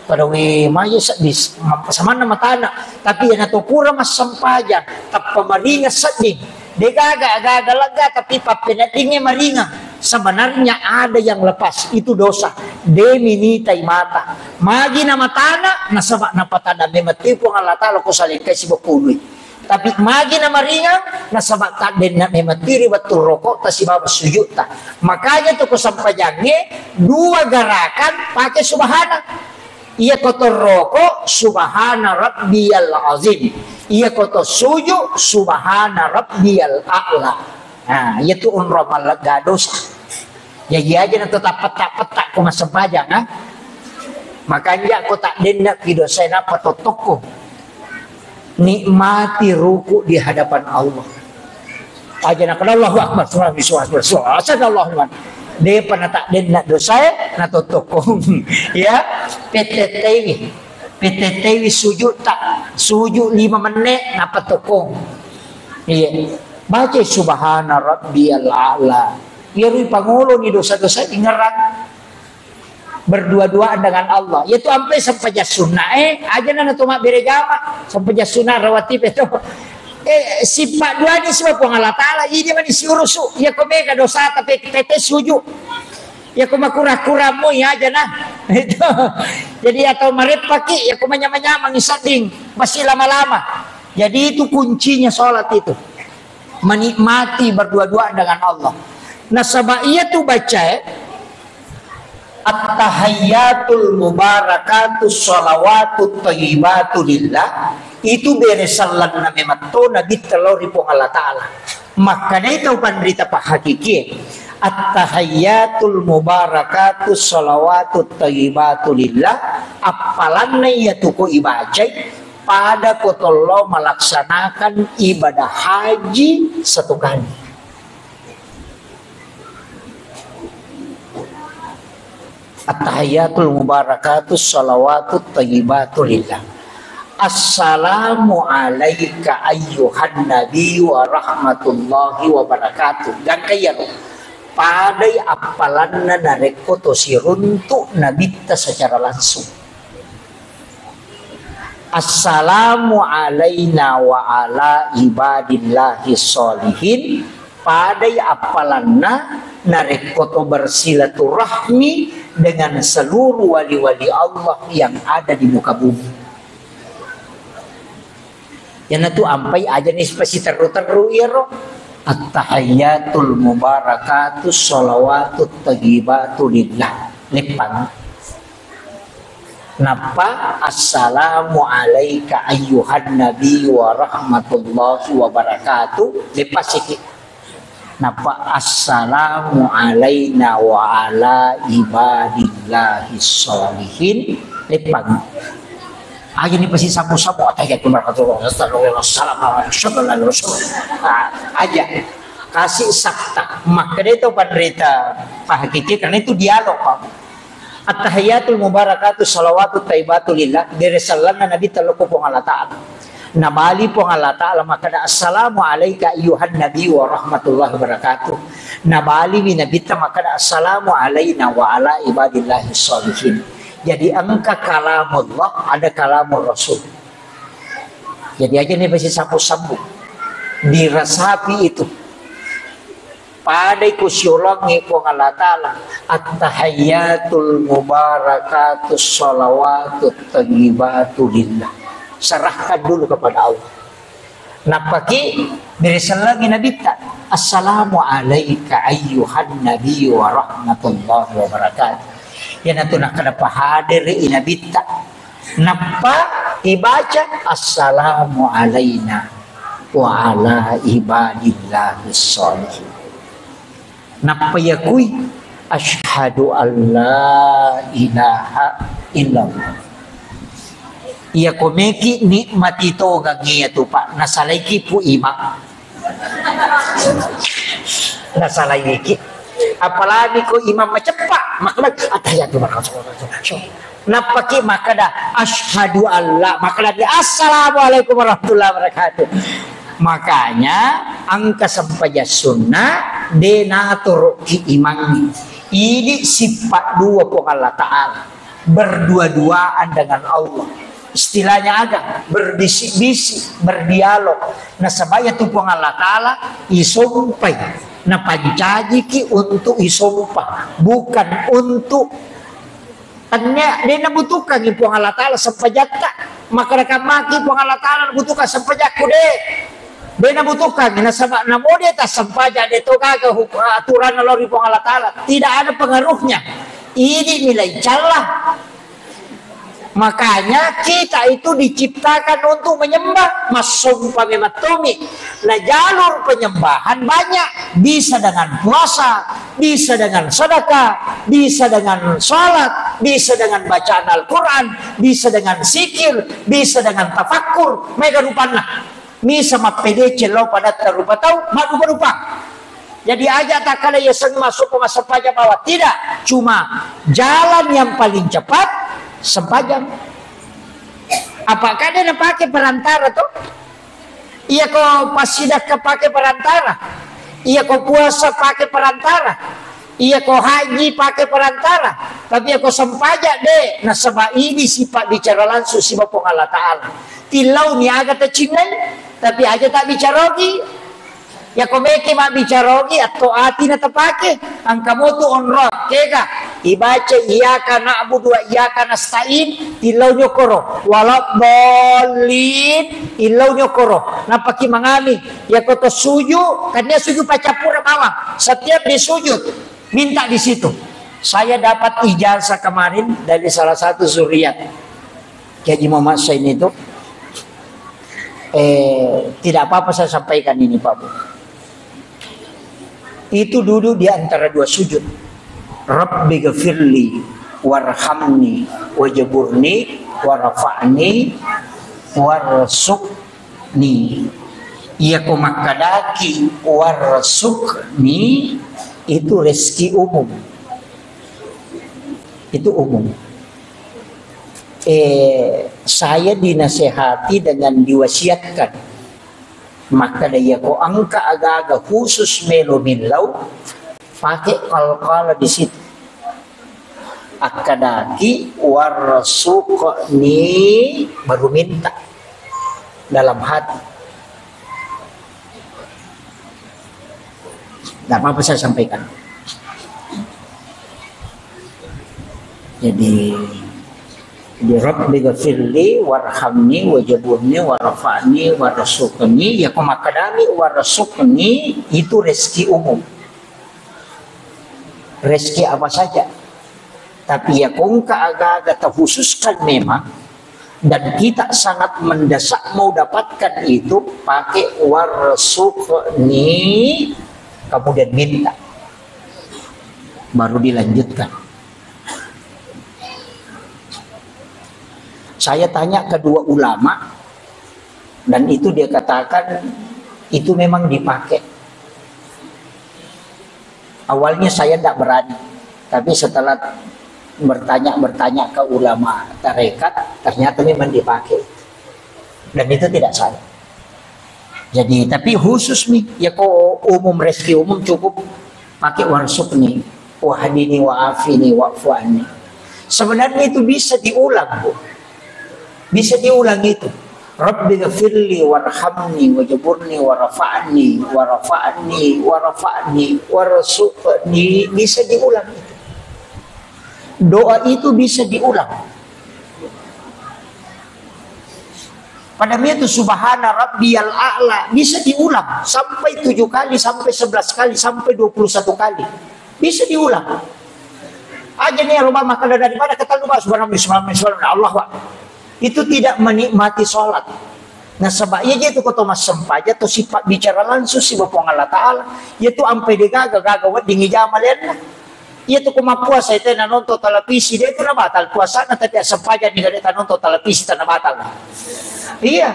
pada we maje seddis, samanna matana, tapi iyanato pura massempajang, tappa maringa sedding. Degaga, aga-aga lega, tapi pappeneddingnge maringa. Sebenarnya ada yang lepas, itu dosa. Demi nitai mata. Magi na matana, nasaba napatadang memang ti Puang Allah Ta'ala ko salengkai sibakului. Tapi magi na maringa, nasaba taddenna memang ti ri wettu roko ta sibawa sujud ta. Makanya tu ko sempajangnge dua gerakan pakai subhana. Iya ko torroko, "Subhana rabbiyal azim." Iya ko to suju, "Subhana rabbiyal a'la." Nah, iya tu onro mallega dosa. Jaji aja na tetap petak-petak ko massempajang, ha? Makanja ko taddenna ki dosa napa tottokko. Nikmati ruku di hadapan Allah. Aja nakada Allahu Akbar, subhanallah, subhanallah, subhanallah, Allahu Akbar. Depa na taddenna dosae, na tottokko. Ya, petetteiwi. Petetteiwi sujud ta, sujud lima menit, napa tokko. Iya. Baca subhana rabbiyal a'la. Iyarui pangoloni dosa-dosa ingerang. Berdua-duaan dengan Allah. Yaitu ampe sempajang sunna, eh, aja nana to mabbere jama, sempajang sunna rawatib itu. Eh, sifat dua ni sebab Puang Allah Ta'ala, ini mani siurusu. Ya ko mega dosa tapi tete suju. Ya ko makura-kura mo ya aja nah. Itu. Jadi atau mareppaki, ya ko manyama-nyama ngisadding, masih lama-lama. Jadi itu kuncinya sholat itu. Menikmati berdua-dua dengan Allah. Nasaba iya tu baca, eh, At-tahayyatul mubarakatus shalawatut thayyibatu lillah, itu bere sellenna memetto Nabitta lao ri Puang Allah Ta'ala. Makkedai tau panrita pahakikie, at-tahayyatul mubarakatus shalawatut thayyibatu lillah, appalanna iya tu ko ibacai, pada ko tollo melaksanakan ibadah haji satu kali. At-tahiyyatul mubarakatus shalawatut thayyibatu lillah. Assalamu alaika ayyuhan nabi wa rahmatullahi wa barakatuh. Gangka iyaro. Padai appalanna narekko to siruntu nabitta secara langsung. Assalamu alaina wa ala ibadillahi sholihin. Padai appalanna narekko to bersilaturahmi dengan seluruh wali-wali Allah yang ada di muka bumi. Iyanatu ampai aja ni pasiterru-terru iyaro. At-tahiyyatul mubarakatus shalawatut thayyibatu lillah. Leppang. Nappa, "Assalamu alaika ayyuhan nabi wa rahmatullahi wa barakatuh." Leppasiki. Nappa, "Assalamu alaina wa ala ibadillahi sholihin." Leppang. Aja ni pasti sapu-sapu, "Attahiyatu barakatuh, assalamualaikum, assalamualaikum, assalamualaikum." Ah, aja. Kasih sakta. Makanya itu panrita pahakiki, karena itu dialog, Pak. At-tahiyyatul mubarakatuh shalawatut thayyibatu lillah, bere sellenna Nabitta lao ko Puang Allah Ta'ala. Nabali Puang Allah Ta'ala makkeda, "Assalamu alaika ayyuhan nabi wa rahmatullahi wa barakatuh." Nabaliwi Nabitta makkeda, "Assalamu alaina wa ala ibadillahi sholihin." Jadi engka kalamullah, ada kalamur Rasul. Jadi aja ni pasti sapu-sapu. Dirasapi itu. Padai ku siulangi Puang Allah Ta'ala, "At-tahiyyatul mubarakatus shalawatut thayyibatu lillah." Serahkan dulu kepada Allah. Nappaki bere sellengi Nabitta, "Assalamu alaika ayyuhan nabi wa rahmatullahi wa barakatuh." Iyanatu nakkeda pahadere i Nabitta. Nappa ibaca, "Assalamu alaina wa ala ibadillahi sholihin." Nappa yakui, "Asyhadu an la ilaha illallah." Iya ko meki nikmati togang iya tu, Pak, nasalaiki pu imang. Nasalaiki. Apalagi ko imam maceppa, makkeda, "Attahiyatu." Nappaki makkeda, "Asyhadu alla," makkeda, "Assalamualaikum warahmatullahi wabarakatuh." Makanya, engka sempajang sunna, de naturuki imangnge. Ini sifat dua Puang Allah Ta'ala. Berdua-duaan dengan Allah. Istilahnya aga? Berbisik-bisik, berdialog. Nasaba iyatu Puang Allah Ta'ala isompai, napancajiki untuk isompa, bukan untuk, tennia de nabutuhkangi Puang Allah Ta'ala sempajatta. Makkeda maki Puang Allah Ta'ala nabutuhkan sempajakku, de. De nabutuhkangi, nasaba namo de tassempajang, de to gaga huk-, aturanna lao ri Puang Allah Ta'ala. Tidak ada pengaruhnya. Ini nilai calla. Makanya kita itu diciptakan untuk menyembah, massompa memang tommi. Nah, jalur penyembahan banyak, bisa dengan puasa, bisa dengan sedekah, bisa dengan salat, bisa dengan bacaan Al-Quran, bisa dengan zikir, bisa dengan tafakkur, maega rupanna. Misa mappedeceng lao padatta rupa tau, maddupa-dupa. Jadi aja takkala yaseng masuk ke massempajang bawang, tidak. Cuma jalan yang paling cepat, sempajang. Apa kade napake perantara to? Iya ko passidakka pake perantara. Iya ko puasa pake perantara. Iya ko haji pake perantara. Tapi iya ko sempajang de, nasaba ini sifat bicara langsung siba Puang Allah Ta'ala. Tillauni aga tacinnai, tapi aja tabbicaroki. Yako meke mabbicaroki, atto ati na tapake. Engka motu onrong, kega? Ibaca iyyaka na'budu wa iyyaka nasta'in, tillau nyokoro. Waladdallin, illau nyokoro. Nappaki mangami. Yako to suju, kan dia suju pacappura bawang. Setiap dia sujud, minta di situ. Saya dapat ijazah kemarin dari salah satu zuriat Kiai Haji Muhammad Sain itu. Eh, tidak apa-apa saya sampaikan ini, Pak Bu. Itu duduk di antara dua sujud. Rabbi ghafirli warhamni wajaburni warfa'ni warsuqni. Iya ko makkadaki warsuqni, itu rezeki umum. Itu umum. Eh, saya dinasehati dengan diwasiatkan. Makkada iya ko engka aga-aga khusus melo millau, pakai qalqalah di situ. Akkadaki warsuqni, baru minta dalam hati. Tidak apa-apa saya sampaikan. Jadi, di Rabbi ghafirli warhamni wajaburni warfa'ni warsuqni, ya ko makkadami warsuqni itu rezeki umum. Rezeki apa saja. Tapi ya ko engka aga-aga terkhususkan memang, dan kita sangat mendesak mau dapatkan itu, pakai warsuqni, kemudian minta. Baru dilanjutkan. Saya tanya kedua ulama, dan itu dia katakan itu memang dipakai. Awalnya saya tidak berani, tapi setelah bertanya-bertanya ke ulama tarekat, ternyata memang dipakai. Dan itu tidak salah. Jadi, tapi khusus nih, ya ko umum, rezeki umum cukup pakai warsuqni, wahdini, wa'afini, wa'fu anni. Sebenarnya itu bisa diulang, Bu. Bisa diulang itu. Rabbi ghafirli warhamni wajaburni warfa'ni warfa'ni warfa'ni warsuqni. Bisa diulang itu. Doa itu bisa diulang. Pada itu subhana rabbiyal a'la bisa diulang sampai tujuh kali, sampai sebelas kali, sampai dua puluh satu kali. Bisa diulang. Aja nih, rubah maka dari mana kata lu, Pak, subhanallah, subhanallah, subhanallah, Allah, Pak. Itu tidak menikmati sholat. Nasaba iya je tu ko to massempajang to sifat bicara langsung siba Puang Allah Ta'ala. Iya tu ampai de gaga, gaga wedding ijama lenna. Iya tu ko mappuasa itu na nonton televisi, de tu na batal puasana, tapi assempajang ni gade ta nonton televisi, tana batal. Iya.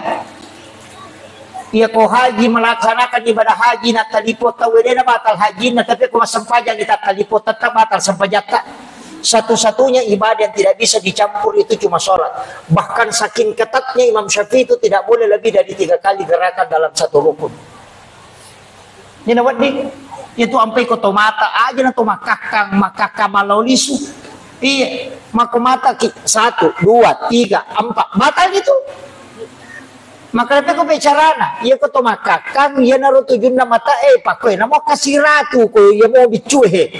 Iya ko haji, melaksanakan ibadah haji, na talipong tau, de na batal hajinna, tapi ko massempajang kita talipong, tetap batal sempajatta. Satu-satunya ibadah yang tidak bisa dicampur itu cuma sholat. Bahkan saking ketatnya Imam Syafi'i itu tidak boleh lebih dari tiga kali gerakan dalam satu rukun. Ini wedding, itu ampai ko to mata aja na to makkakkang, makkakkang malao lisu. Iya, mako mata ki, satu, dua, tiga, empat, batal itu. Maka tapi ko bicarana, iya ko to makkakkang, iya naro tujunna mata, eh, pakko, eh, namo kasiratu ko, iya mo biccu, eh.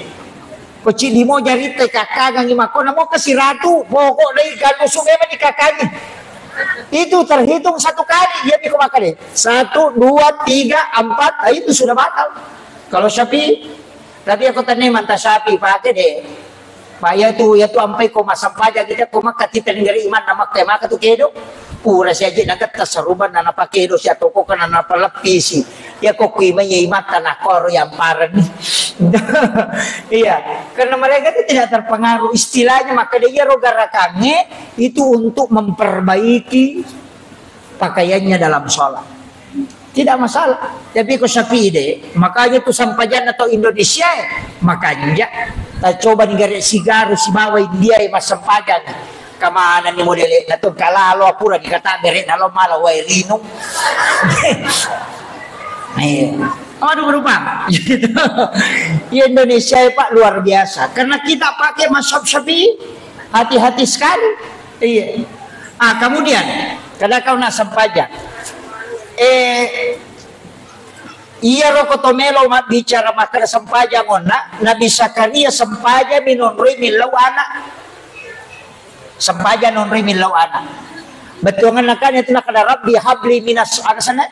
Ko cidi mo jaritta kakkangangi mako, namo kasiratu, pokok dai galusu memang dikakkangi. Itu terhitung satu kali, iya ko makkeda. Satu, dua, tiga, empat, ah, itu sudah batal. Kalau Syafi'i, tapi aku tanya manta Syafi'i pakai deh. Pak, ya tu, ya tu ampai ko massempajang kita ko makka tita negeri iman na makka maka tu kedo. Pura siaji na getta saruban na napa kedo sia toko kana napa leppisi. Ya ko kui mai imatta na koro yang parani. Iya, karena mereka itu tidak terpengaruh istilahnya, maka dia ro garakange itu untuk memperbaiki pakaiannya dalam sholat. Tidak masalah. Tapi ko Syafi'i deh, makanya tu sempajanna to Indonesia, eh. Makanya, ta coba ni gare sigaru sibawa India, eh, massempajang. Kemana ni modele na tu kalalo pura ni kata bere na lo mala wae rinung. Eh, aduh berubah. Iya, Indonesia ya, Pak, luar biasa. Karena kita pakai mazhab Syafi'i, hati-hati sekali. Iya. Ah, kemudian, kada kau nak sempajang. Eh, iya roko to melo mabbicara makkeda sempajang onna, Nabi Zakaria sempajang minonroi millau anak. Sempajang nonroi millau anak. Bettuanganna kan itu nakkeda, "Rabbi habli minas," ada sana,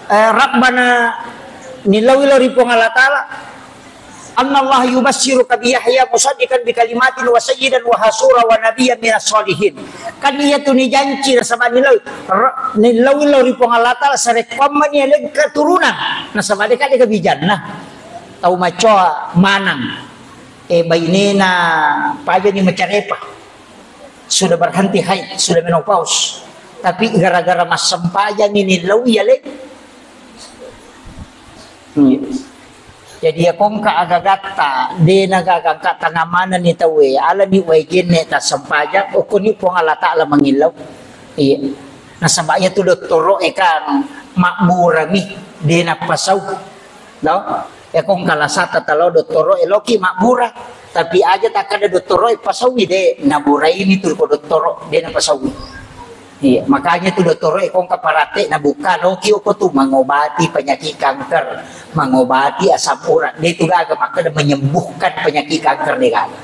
eh, Rabbana, nillau ilo ri Puang Allah Ta'ala. "Annallaha yubassiruka bi Yahya musaddiqan bi kalimatin wa sayyidan wa hasura wa nabiyyan minas sholihin." Kan iya tu nijanci nasaba nillau, ra-, nillau ilo ri Puang Allah Ta'ala sarekkuamma ni aleng keturunan. Nasaba deka deka bijanna. Tau macoa manang. Eh, bainena pajani macarepa. Sudah berhenti haid, sudah menopause. Tapi gara-gara massempajang ini nillau iya le. Iya. Jadi ya kongka agagatta, dena gagangka tangamanani tawe, alani wae genne tassempajang, okoni Puang Allah Ta'ala mangillau. Iya. Nasaba iya tu dottoro e kan mabburami, dena pasau. No? Ya kongka lasata talo dottoro e loki mabbura. Tapi aja takkada dottoro e pasaui de, naburaini tu ko dottoro, de napasaui. Iya, makanya tu dottoro e kongka parate nabuka loki oko tu mengobati penyakit kanker, mengobati asam urat. De tu gaga makkada menyembuhkan penyakit kanker de gaga.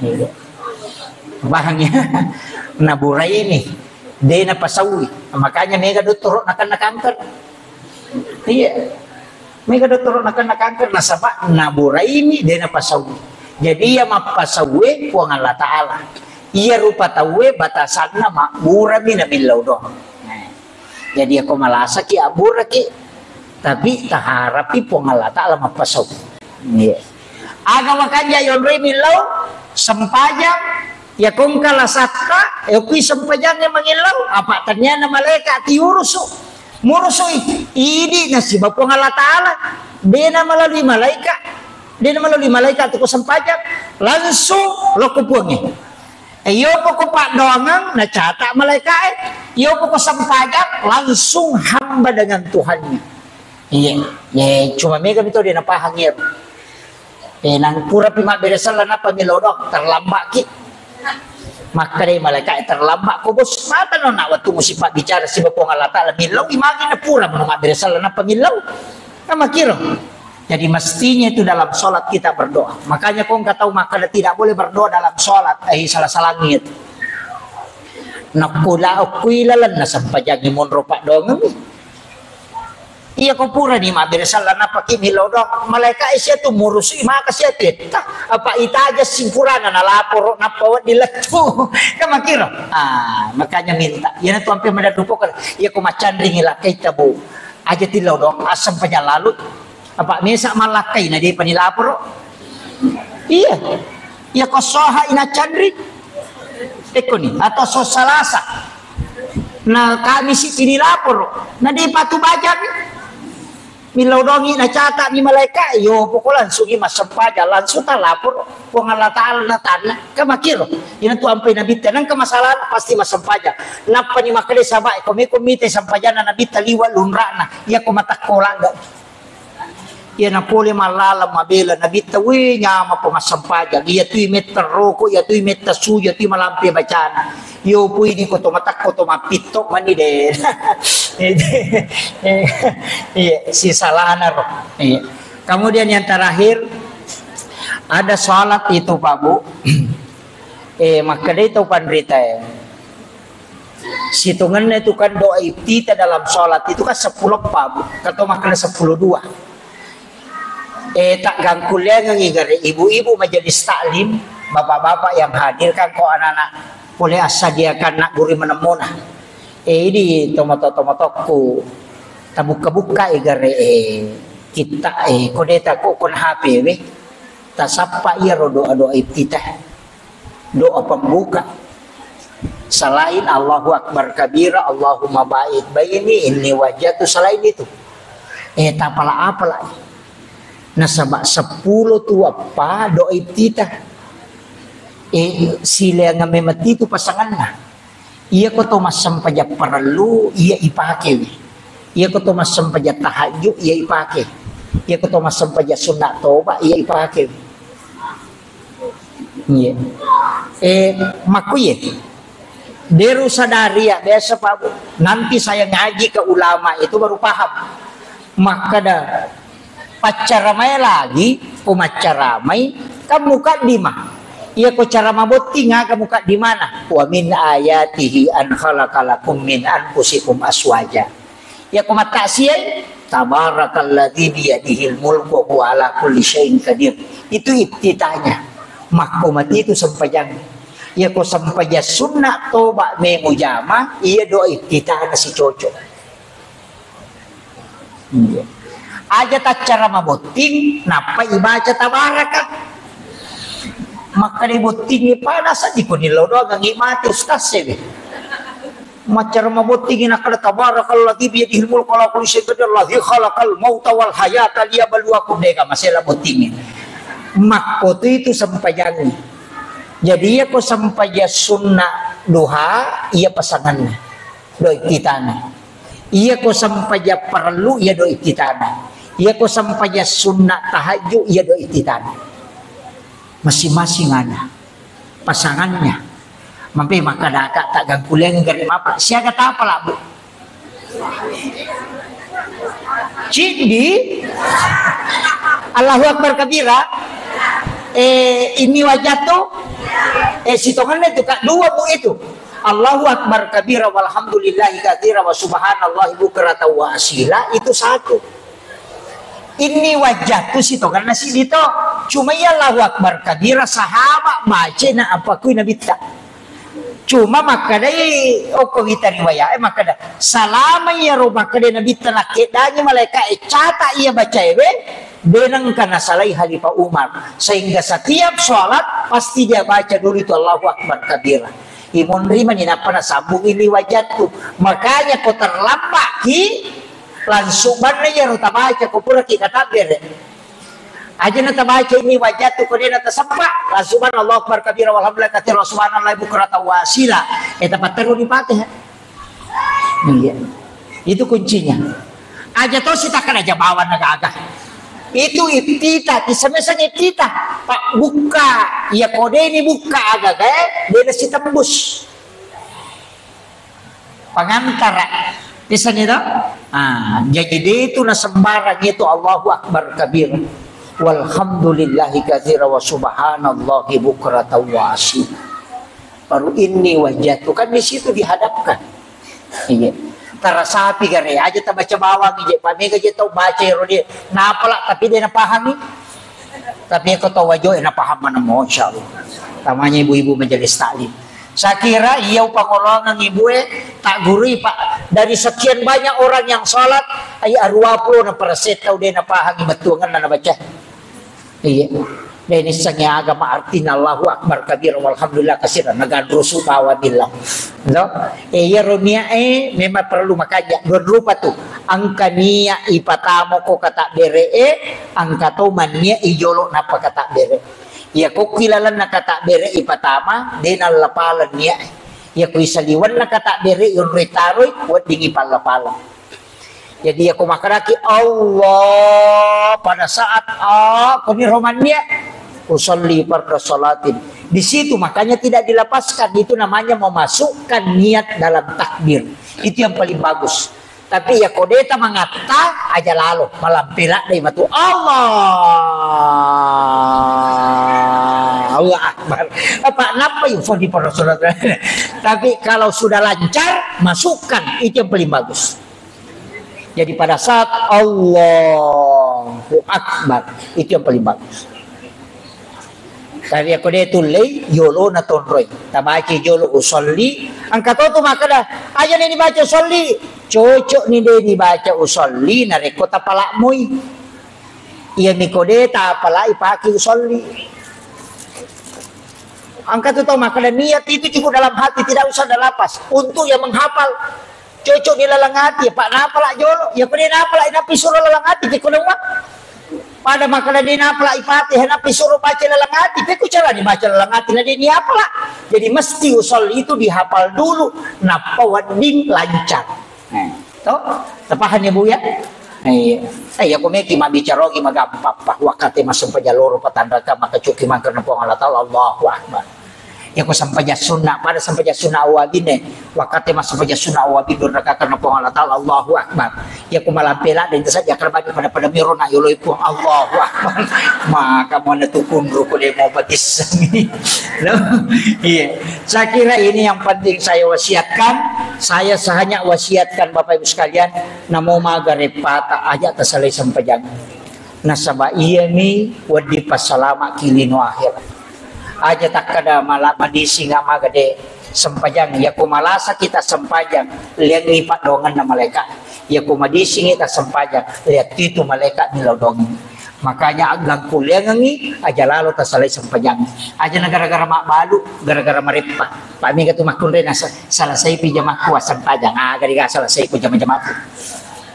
Iya. Paham ya? Naburaini, de napasaui. Makanya mega dottoro nakenna kanker. Iya. Mega dottoro nakenna kanker nasaba naburaini de napasaui. Jadi iya mappasaue Puang Allah Ta'ala. Iya rupa tauwe batasanna mabburami namillau doang. Nah. Jadi ako malasaki abburaki, tapi taharapi Puang Allah Ta'ala mappasau. Iya. Aga makanja yonroi millau sempajang, ya kongka lasatta, ya kui sempajangnge mangillau, apa taniana malaika tiurusu. Murusui, idi nasiba Puang Allah Ta'ala. Dena melalui malaika, dena melalui malaika tu ko sempajang, langsung loko Puangnge. Eh, iyo poko paddoangeng, nacata malaikae. Iyo poko sempajang, langsung hamba dengan Tuhannya. Iya, ya, cuma mega mito de napahang iya. Eh, nang purapi mabbere sella nappa millau doang, terlambat ki. Makkeda malaikae terlambat ko bos, mata no nak waktu musi pabbicara siba Puang Allah Ta'ala millau, imagi na pura mano mabbere sella nappa millau. Kan makkiro. Jadi mestinya itu dalam sholat kita berdoa. Makanya kau nggak tahu makkeda tidak boleh berdoa dalam sholat. Eh, salah-salah niat. Nakula okui lalenna sempajangi monro paddoangeng. Iya ko purani mabbere sella nappa ki millau doang. Malaika sia tu murusui maka sia tetta. Apa itaja simpurana na laporo nappa wedding lettu. Kan makkiro. Ah, makanya minta. Iyana tu ampe madaddu pokok. Iya ko macanringi lakkaita bu. Aja tillau doang, assempajang lalu. Apa mesa mallakkai na depa ni laporo. Iya. Iya ko soha ina canri. Ekko ni, atau so salasa. Na Kamisi ini laporo, na de' patu baca mi. Millau dongi na catat ni malaika, yo pokok langsungi massempajang, langsung ta laporo. Puang Allah Ta'ala na tanna, ka makiro. Ina tu ampai Nabitta, nang ke masalah pasti massempajang. Nappa ni makkeda saba', ko meko mite sempajanna Nabitta liwa' lunra'na, iya ko matakko lagga. Iya na pole mallaleng mabela Nabitta, we, nyamappa massempajang. Iya tui metta roko, iya tui metta suju, iya tui malampe bacana. Yo pui ni ko to matakko to mappitto mani de'. Iya, si salana ro. Iya. Kemudian yang terakhir, ada salat itu, Pak Bu. Eh, makkedai tau panrita, eh. Sitongenna itu kan doa iftitah dalam salat itu kan seppulo eppa, Bu. Kan to makkeda seppulo dua. Eh, taggangkulleangengi gare ibu-ibu majelis taklim, bapak-bapak yang hadir kan ko anak-anak pole assadiakan nak guru manemmona. Eh, idi tomato-tomatokku tabukka-bukka i gare, eh, kitta, eh, ko de' ta ko kon H P we. Tasappa iyaro doa-doa iftitah. Doa pembuka. Selain Allahu Akbar kabira, Allahumma ba'id baini, inni wajjahtu, selain itu. Eh, tapala-apala. Nasaba seppulo tu eppa doa iftitah. Eh, sileang memang itu pasanganna. Iya ko to massempajang parellu, iya ipake. Iya ko to massempajang tahajud, iya ipake. Iya ko to massempajang sunna toba, iya ipake. Iya. Eh, makkuye. Deru sadari ya, biasa, Pak Bu. Nanti saya ngaji ke ulama itu baru paham. Makkeda, paccaramai lagi, ko maccaramai, kan mukaddimah. Iya ko cara mabotting aga mukaddimana. Wa min ayatihi an khalaqa lakum min anfusikum aswaja. Iya ko mattaksiai, tabarakalladzi biyadihil mulku wa huwa ala kulli syai'in qadir. Itu iftitahnya. Makko mati itu sempajang. Iya ko sempajang sunna toba memu jama, iya doa iftitahna si cocok. Iya. Aja taccara mabotting, nappa ibaca tabaraka. Makkeda bottingi panasa di koni lo doang ngi mati ustaz sewe. Maccara mabottingi nakkeda tabarakalladzi biyadihil mulku wa huwa ala kulli syai'in qadir, alladzi khalaqal mauta wal hayata liyabluwakum, dega masela bottingi. Makko tu itu sempajangi. Jadi iya ko sempaja sunna duha, iya pasanganna. Doa iftitahna. Iya ko sempaja parellu, iya doa iftitahna. Iya ko sempaja sunna tahajud, iya doa iftitahna. Masing-masing ada pasangannya. Mampe makkadaka taggangkuleng gare mapa. Siaga tapa labu. Ciddi. Allahu Akbar kabira. Eh, ini wajah tuh. Eh, sitongannya itu, Kak, dua, Bu, itu. Allahu Akbar kabira walhamdulillahi katsira wa subhanallahi bukratan wa asila, itu satu. Ini wajah tuh sitonganna siddi to. Cuma iya Allahu Akbar kabira sahabat baca na apa kui Nabitta. Cuma makkedai okko wita riwayat, eh, makkeda, salama iyaro makkeda Nabitta nakkeddangi malaika, eh, cata iya bacaewe, de nengka nasalai Khalifah Umar. Sehingga setiap sholat pasti dia baca dulu itu Allahu Akbar kabira. Imonri mani nappa nasambung ini wajah tuh. Makanya ko terlambat ki, langsung banna iyaro tabaca ko pura ki katabbere. Aja na tabaca ini wajah tuh, ko de na tasappa, langsung banna Allahu Akbar kabira walhamdulillah katsira wa subhanallahi bukratan wa asila. Eh, tapatteru di Fatihah. Iya. Itu kuncinya. Aja to sitakan aja bawa na gaga. Itu iftitah, disemeseng iftitah. Pak buka, ya kode ini buka aga, eh, de na sitembus. Pangantara. Bisa nih, toh? Ah, jadi de itu na sembarang itu Allahu Akbar kabir. Walhamdulillahi katsira wa subhanallahi bukratan wa asila. Baru ini wajah tuh kan di situ dihadapkan. Iya. Tarasapi gare aja tabaca bawang je, pamega je tau baca ero dia. Napala tapi dia napahami. Tapi ko tau wajo na paham mana, masya Allah. Tamanya ibu-ibu majelis taklim. Saya kira iya upangolongan ibu eh tak gurui Pak, dari sekian banyak orang yang sholat, ai arua puluh na persen tau dia napahami betuangan na baca. Iya. De' nissengngi aga ma artina Allahu Akbar kabira walhamdulillah kasira, naganrusu bawa billah. To? E, iyaro niat e memang perlu makanja, dua rupa tu. Engka niat ipatamako katakbere e, engka to manniat i jolo nappa katakbere. Iya kokki lalenna katakbere ipatama, de' nallapaleng niat e. Iya ko isaliwenna katakbere yonroi taroi, weddingngi pallapaleng. Jadi, iya ko makkedaki Allah pada saat, ah, koni romannia, usolli fardhu sholatin. Di situ makanya tidak dilepaskan, itu namanya memasukkan niat dalam takbir. Itu yang paling bagus. Tapi iya ko de' tamangatta, aja lalo, malampe ladde matu. Allah, Allahu Akbar. Apa, nappa usolli fardhu sholatin. Tapi kalau sudah lancar, masukkan, itu yang paling bagus. Jadi pada saat Allahu Akbar, itu yang paling bagus. Tapi iya ko de' tullei, yolona tonroi. Tabaca jolo usolli, engka to tu makkeda, aja ni dibaca usolli. Cocok ni de' dibaca usolli, narekko tapala'mui. Iya mi ko de' tapala'i pake usolli. Engka tu tau makkeda niat itu cukup dalam hati, tidak usah ada lafaz. Untuk yang menghafal, cocok di laleng ati, apa napala jolo. Iya ko de' napala, nappi suro laleng ati, cekko lewat. Pada makkeda de' napala ipate, nappi suro baca laleng ati, pekko cara dibaca laleng ati, na de' niapala. Jadi mesti usolli itu dihafal dulu, nappa wedding lancar. Nah, to? Tapahang ya, Bu, ya? Iya. Eh, iya, ko meki mabbicara ogi magampang, Pak. Wakkate massempajang loro patanraka, maka cuki mangkerna Puang Allah Taala, Allahu Akbar. Iya, ko sempajang sunna, pada sempajang sunna awabine. Wakkate massempajang sunna awabine, dua raka karena Puang Allah Taala, Allahu Akbar. Iya, ko malampe ladde, itu saja, karena pada-pada miro na yoloi Puang, Allahu Akbar. Maka mana tukun ruku de' mau batis. Loh, iya. Saya kira ini yang penting saya wasiatkan. Saya hanya wasiatkan Bapak Ibu sekalian, namo maga reppata aja tasalai sempajang. Nasaba iyami wedding passalamaki lino akhirat. Aja takkada mala madising maga de' sempajang. Iya ko malasa kita sempajang, liangi paddoangenna malaika. Iya ko madising kita sempajang, lihat itu malaika ni lao doangi. Makanya aggangku liangengi, aja lalo tasalai sempajang. Aja na gara-gara mabbalu, gara-gara mareppa. Pak mega tu makkunrai nasa, salasai pi jamakku assempajang. Ah, gari ga salasai ku jama-jamaku.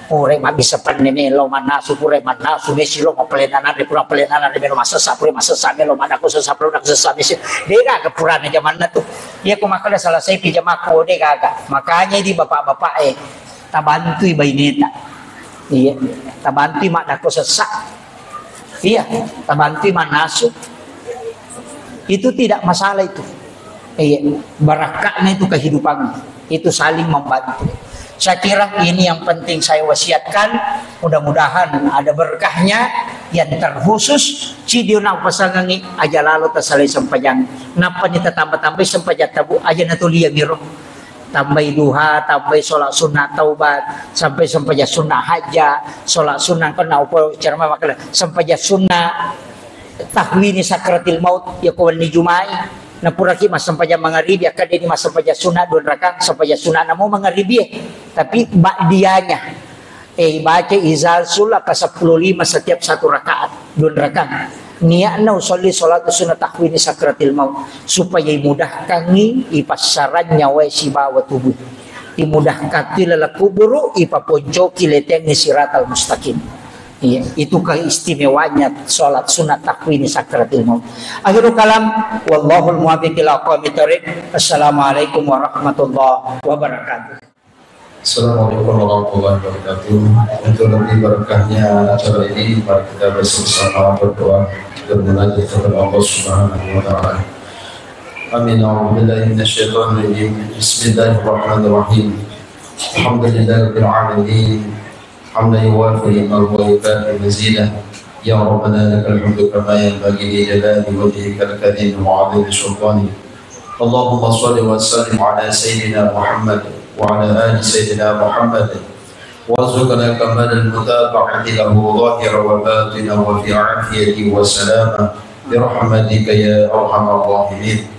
Pura mabbissa penne melo mannasu, pura mannasu mesi lo, mapelena nare, pura pelena nare melo massessa, pura massessa melo maddakko sessa, pura maddakko sessa mesi. De'gaga purana jamanna tu. Iya ko makkeda salasai pi jamakku, de'gaga. Makanya di bapak-bapak e, tabantui baineta. Iya, tabantui maddakko sessa. Iya, tabantui mannasu. Itu tidak masalah itu. Iya, barakka'na itu kehidupan. Itu saling membantu. Saya kira ini yang penting saya wasiatkan. Mudah-mudahan ada berkahnya. Yang terkhusus, cidio na upasangangi aja lalo tasalai sempajang. Nappa ni tatamba-tambai sempajang tabu aja natulia miro. Tambai duha, tambai sholat sunnah taubat, sampai sempajang sunnah hajja, sholat sunnah kena upo ceramah makkeda sempajang sunnah tahwini sakratil maut, iya ko wenni Jumai. Napuraki massempajang mangaribi, akkadeni massempajang sunnah dua rakang, sempajang sunnah namo mangaribi, eh. Tapi ba'diyahnya. Eh, ibaca Iza Sulaka sepuluh lima setiap satu rakaat, dua rakaat. Niatna usolli sholatu sunnah tahwini sakratil maut, supaya imudahkangi ipassarang nyawae sibawa tubuh. Imudahkan tu laleng kuburu, ipaponcoki letengngi siratal mustaqim. Iya, itu keistimewaannya sholat sunnah tahwini sakratil maut. Akhirul kalam, wallahul muwaffiq ila aqwamit thariq. Assalamualaikum warahmatullahi wabarakatuh. Assalamualaikum warahmatullahi wabarakatuh. Untuk lebih berkahnya acara ini, mari kita bersama-sama berdoa dan munajat kepada Allah Subhanahu wa Ta'ala. Amin. A'udzu billahi minasyaitonir rajim. Bismillahirrahmanirrahim. Alhamdulillahirabbil alamin. Hamdan yuwafi ni'amahu wa yukafi mazidah. Ya Rabbana lakal hamdu kama yanbaghi li jalali wajhikal karim wa 'azimi sultanik. Allahumma shalli wa sallim ala Sayyidina Muhammad wa ala ali Sayyidina Muhammad. Warzuqna kamalal mutaba'ati lahu zahiran wa batinan wa fi afiyatin wa salamah bi rahmatika ya arhamar rahimin.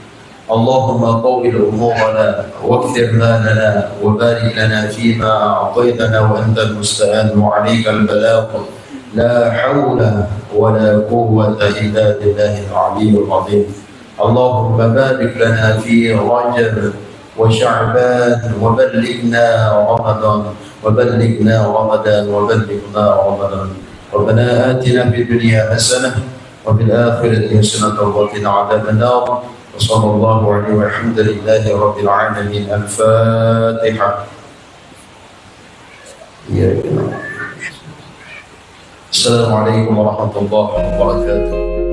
Allahumma tawwil umurana waghfir ma lana wa barik lana fima a'taytana wa antal musta'an wa 'alaikal balagh. لا حول ولا قوة إلا بالله العلي العظيم. اللهم بارك لنا في رجب وشعبان وبلغنا رمضان، وبلغنا رمضان، وبلغنا رمضان. ربنا آتنا في الدنيا حسنة وفي الآخرة حسنة وقنا عذاب النار. وصلى الله عليه والحمد لله رب العالمين. الفاتحة. السلام عليكم ورحمة الله وبركاته.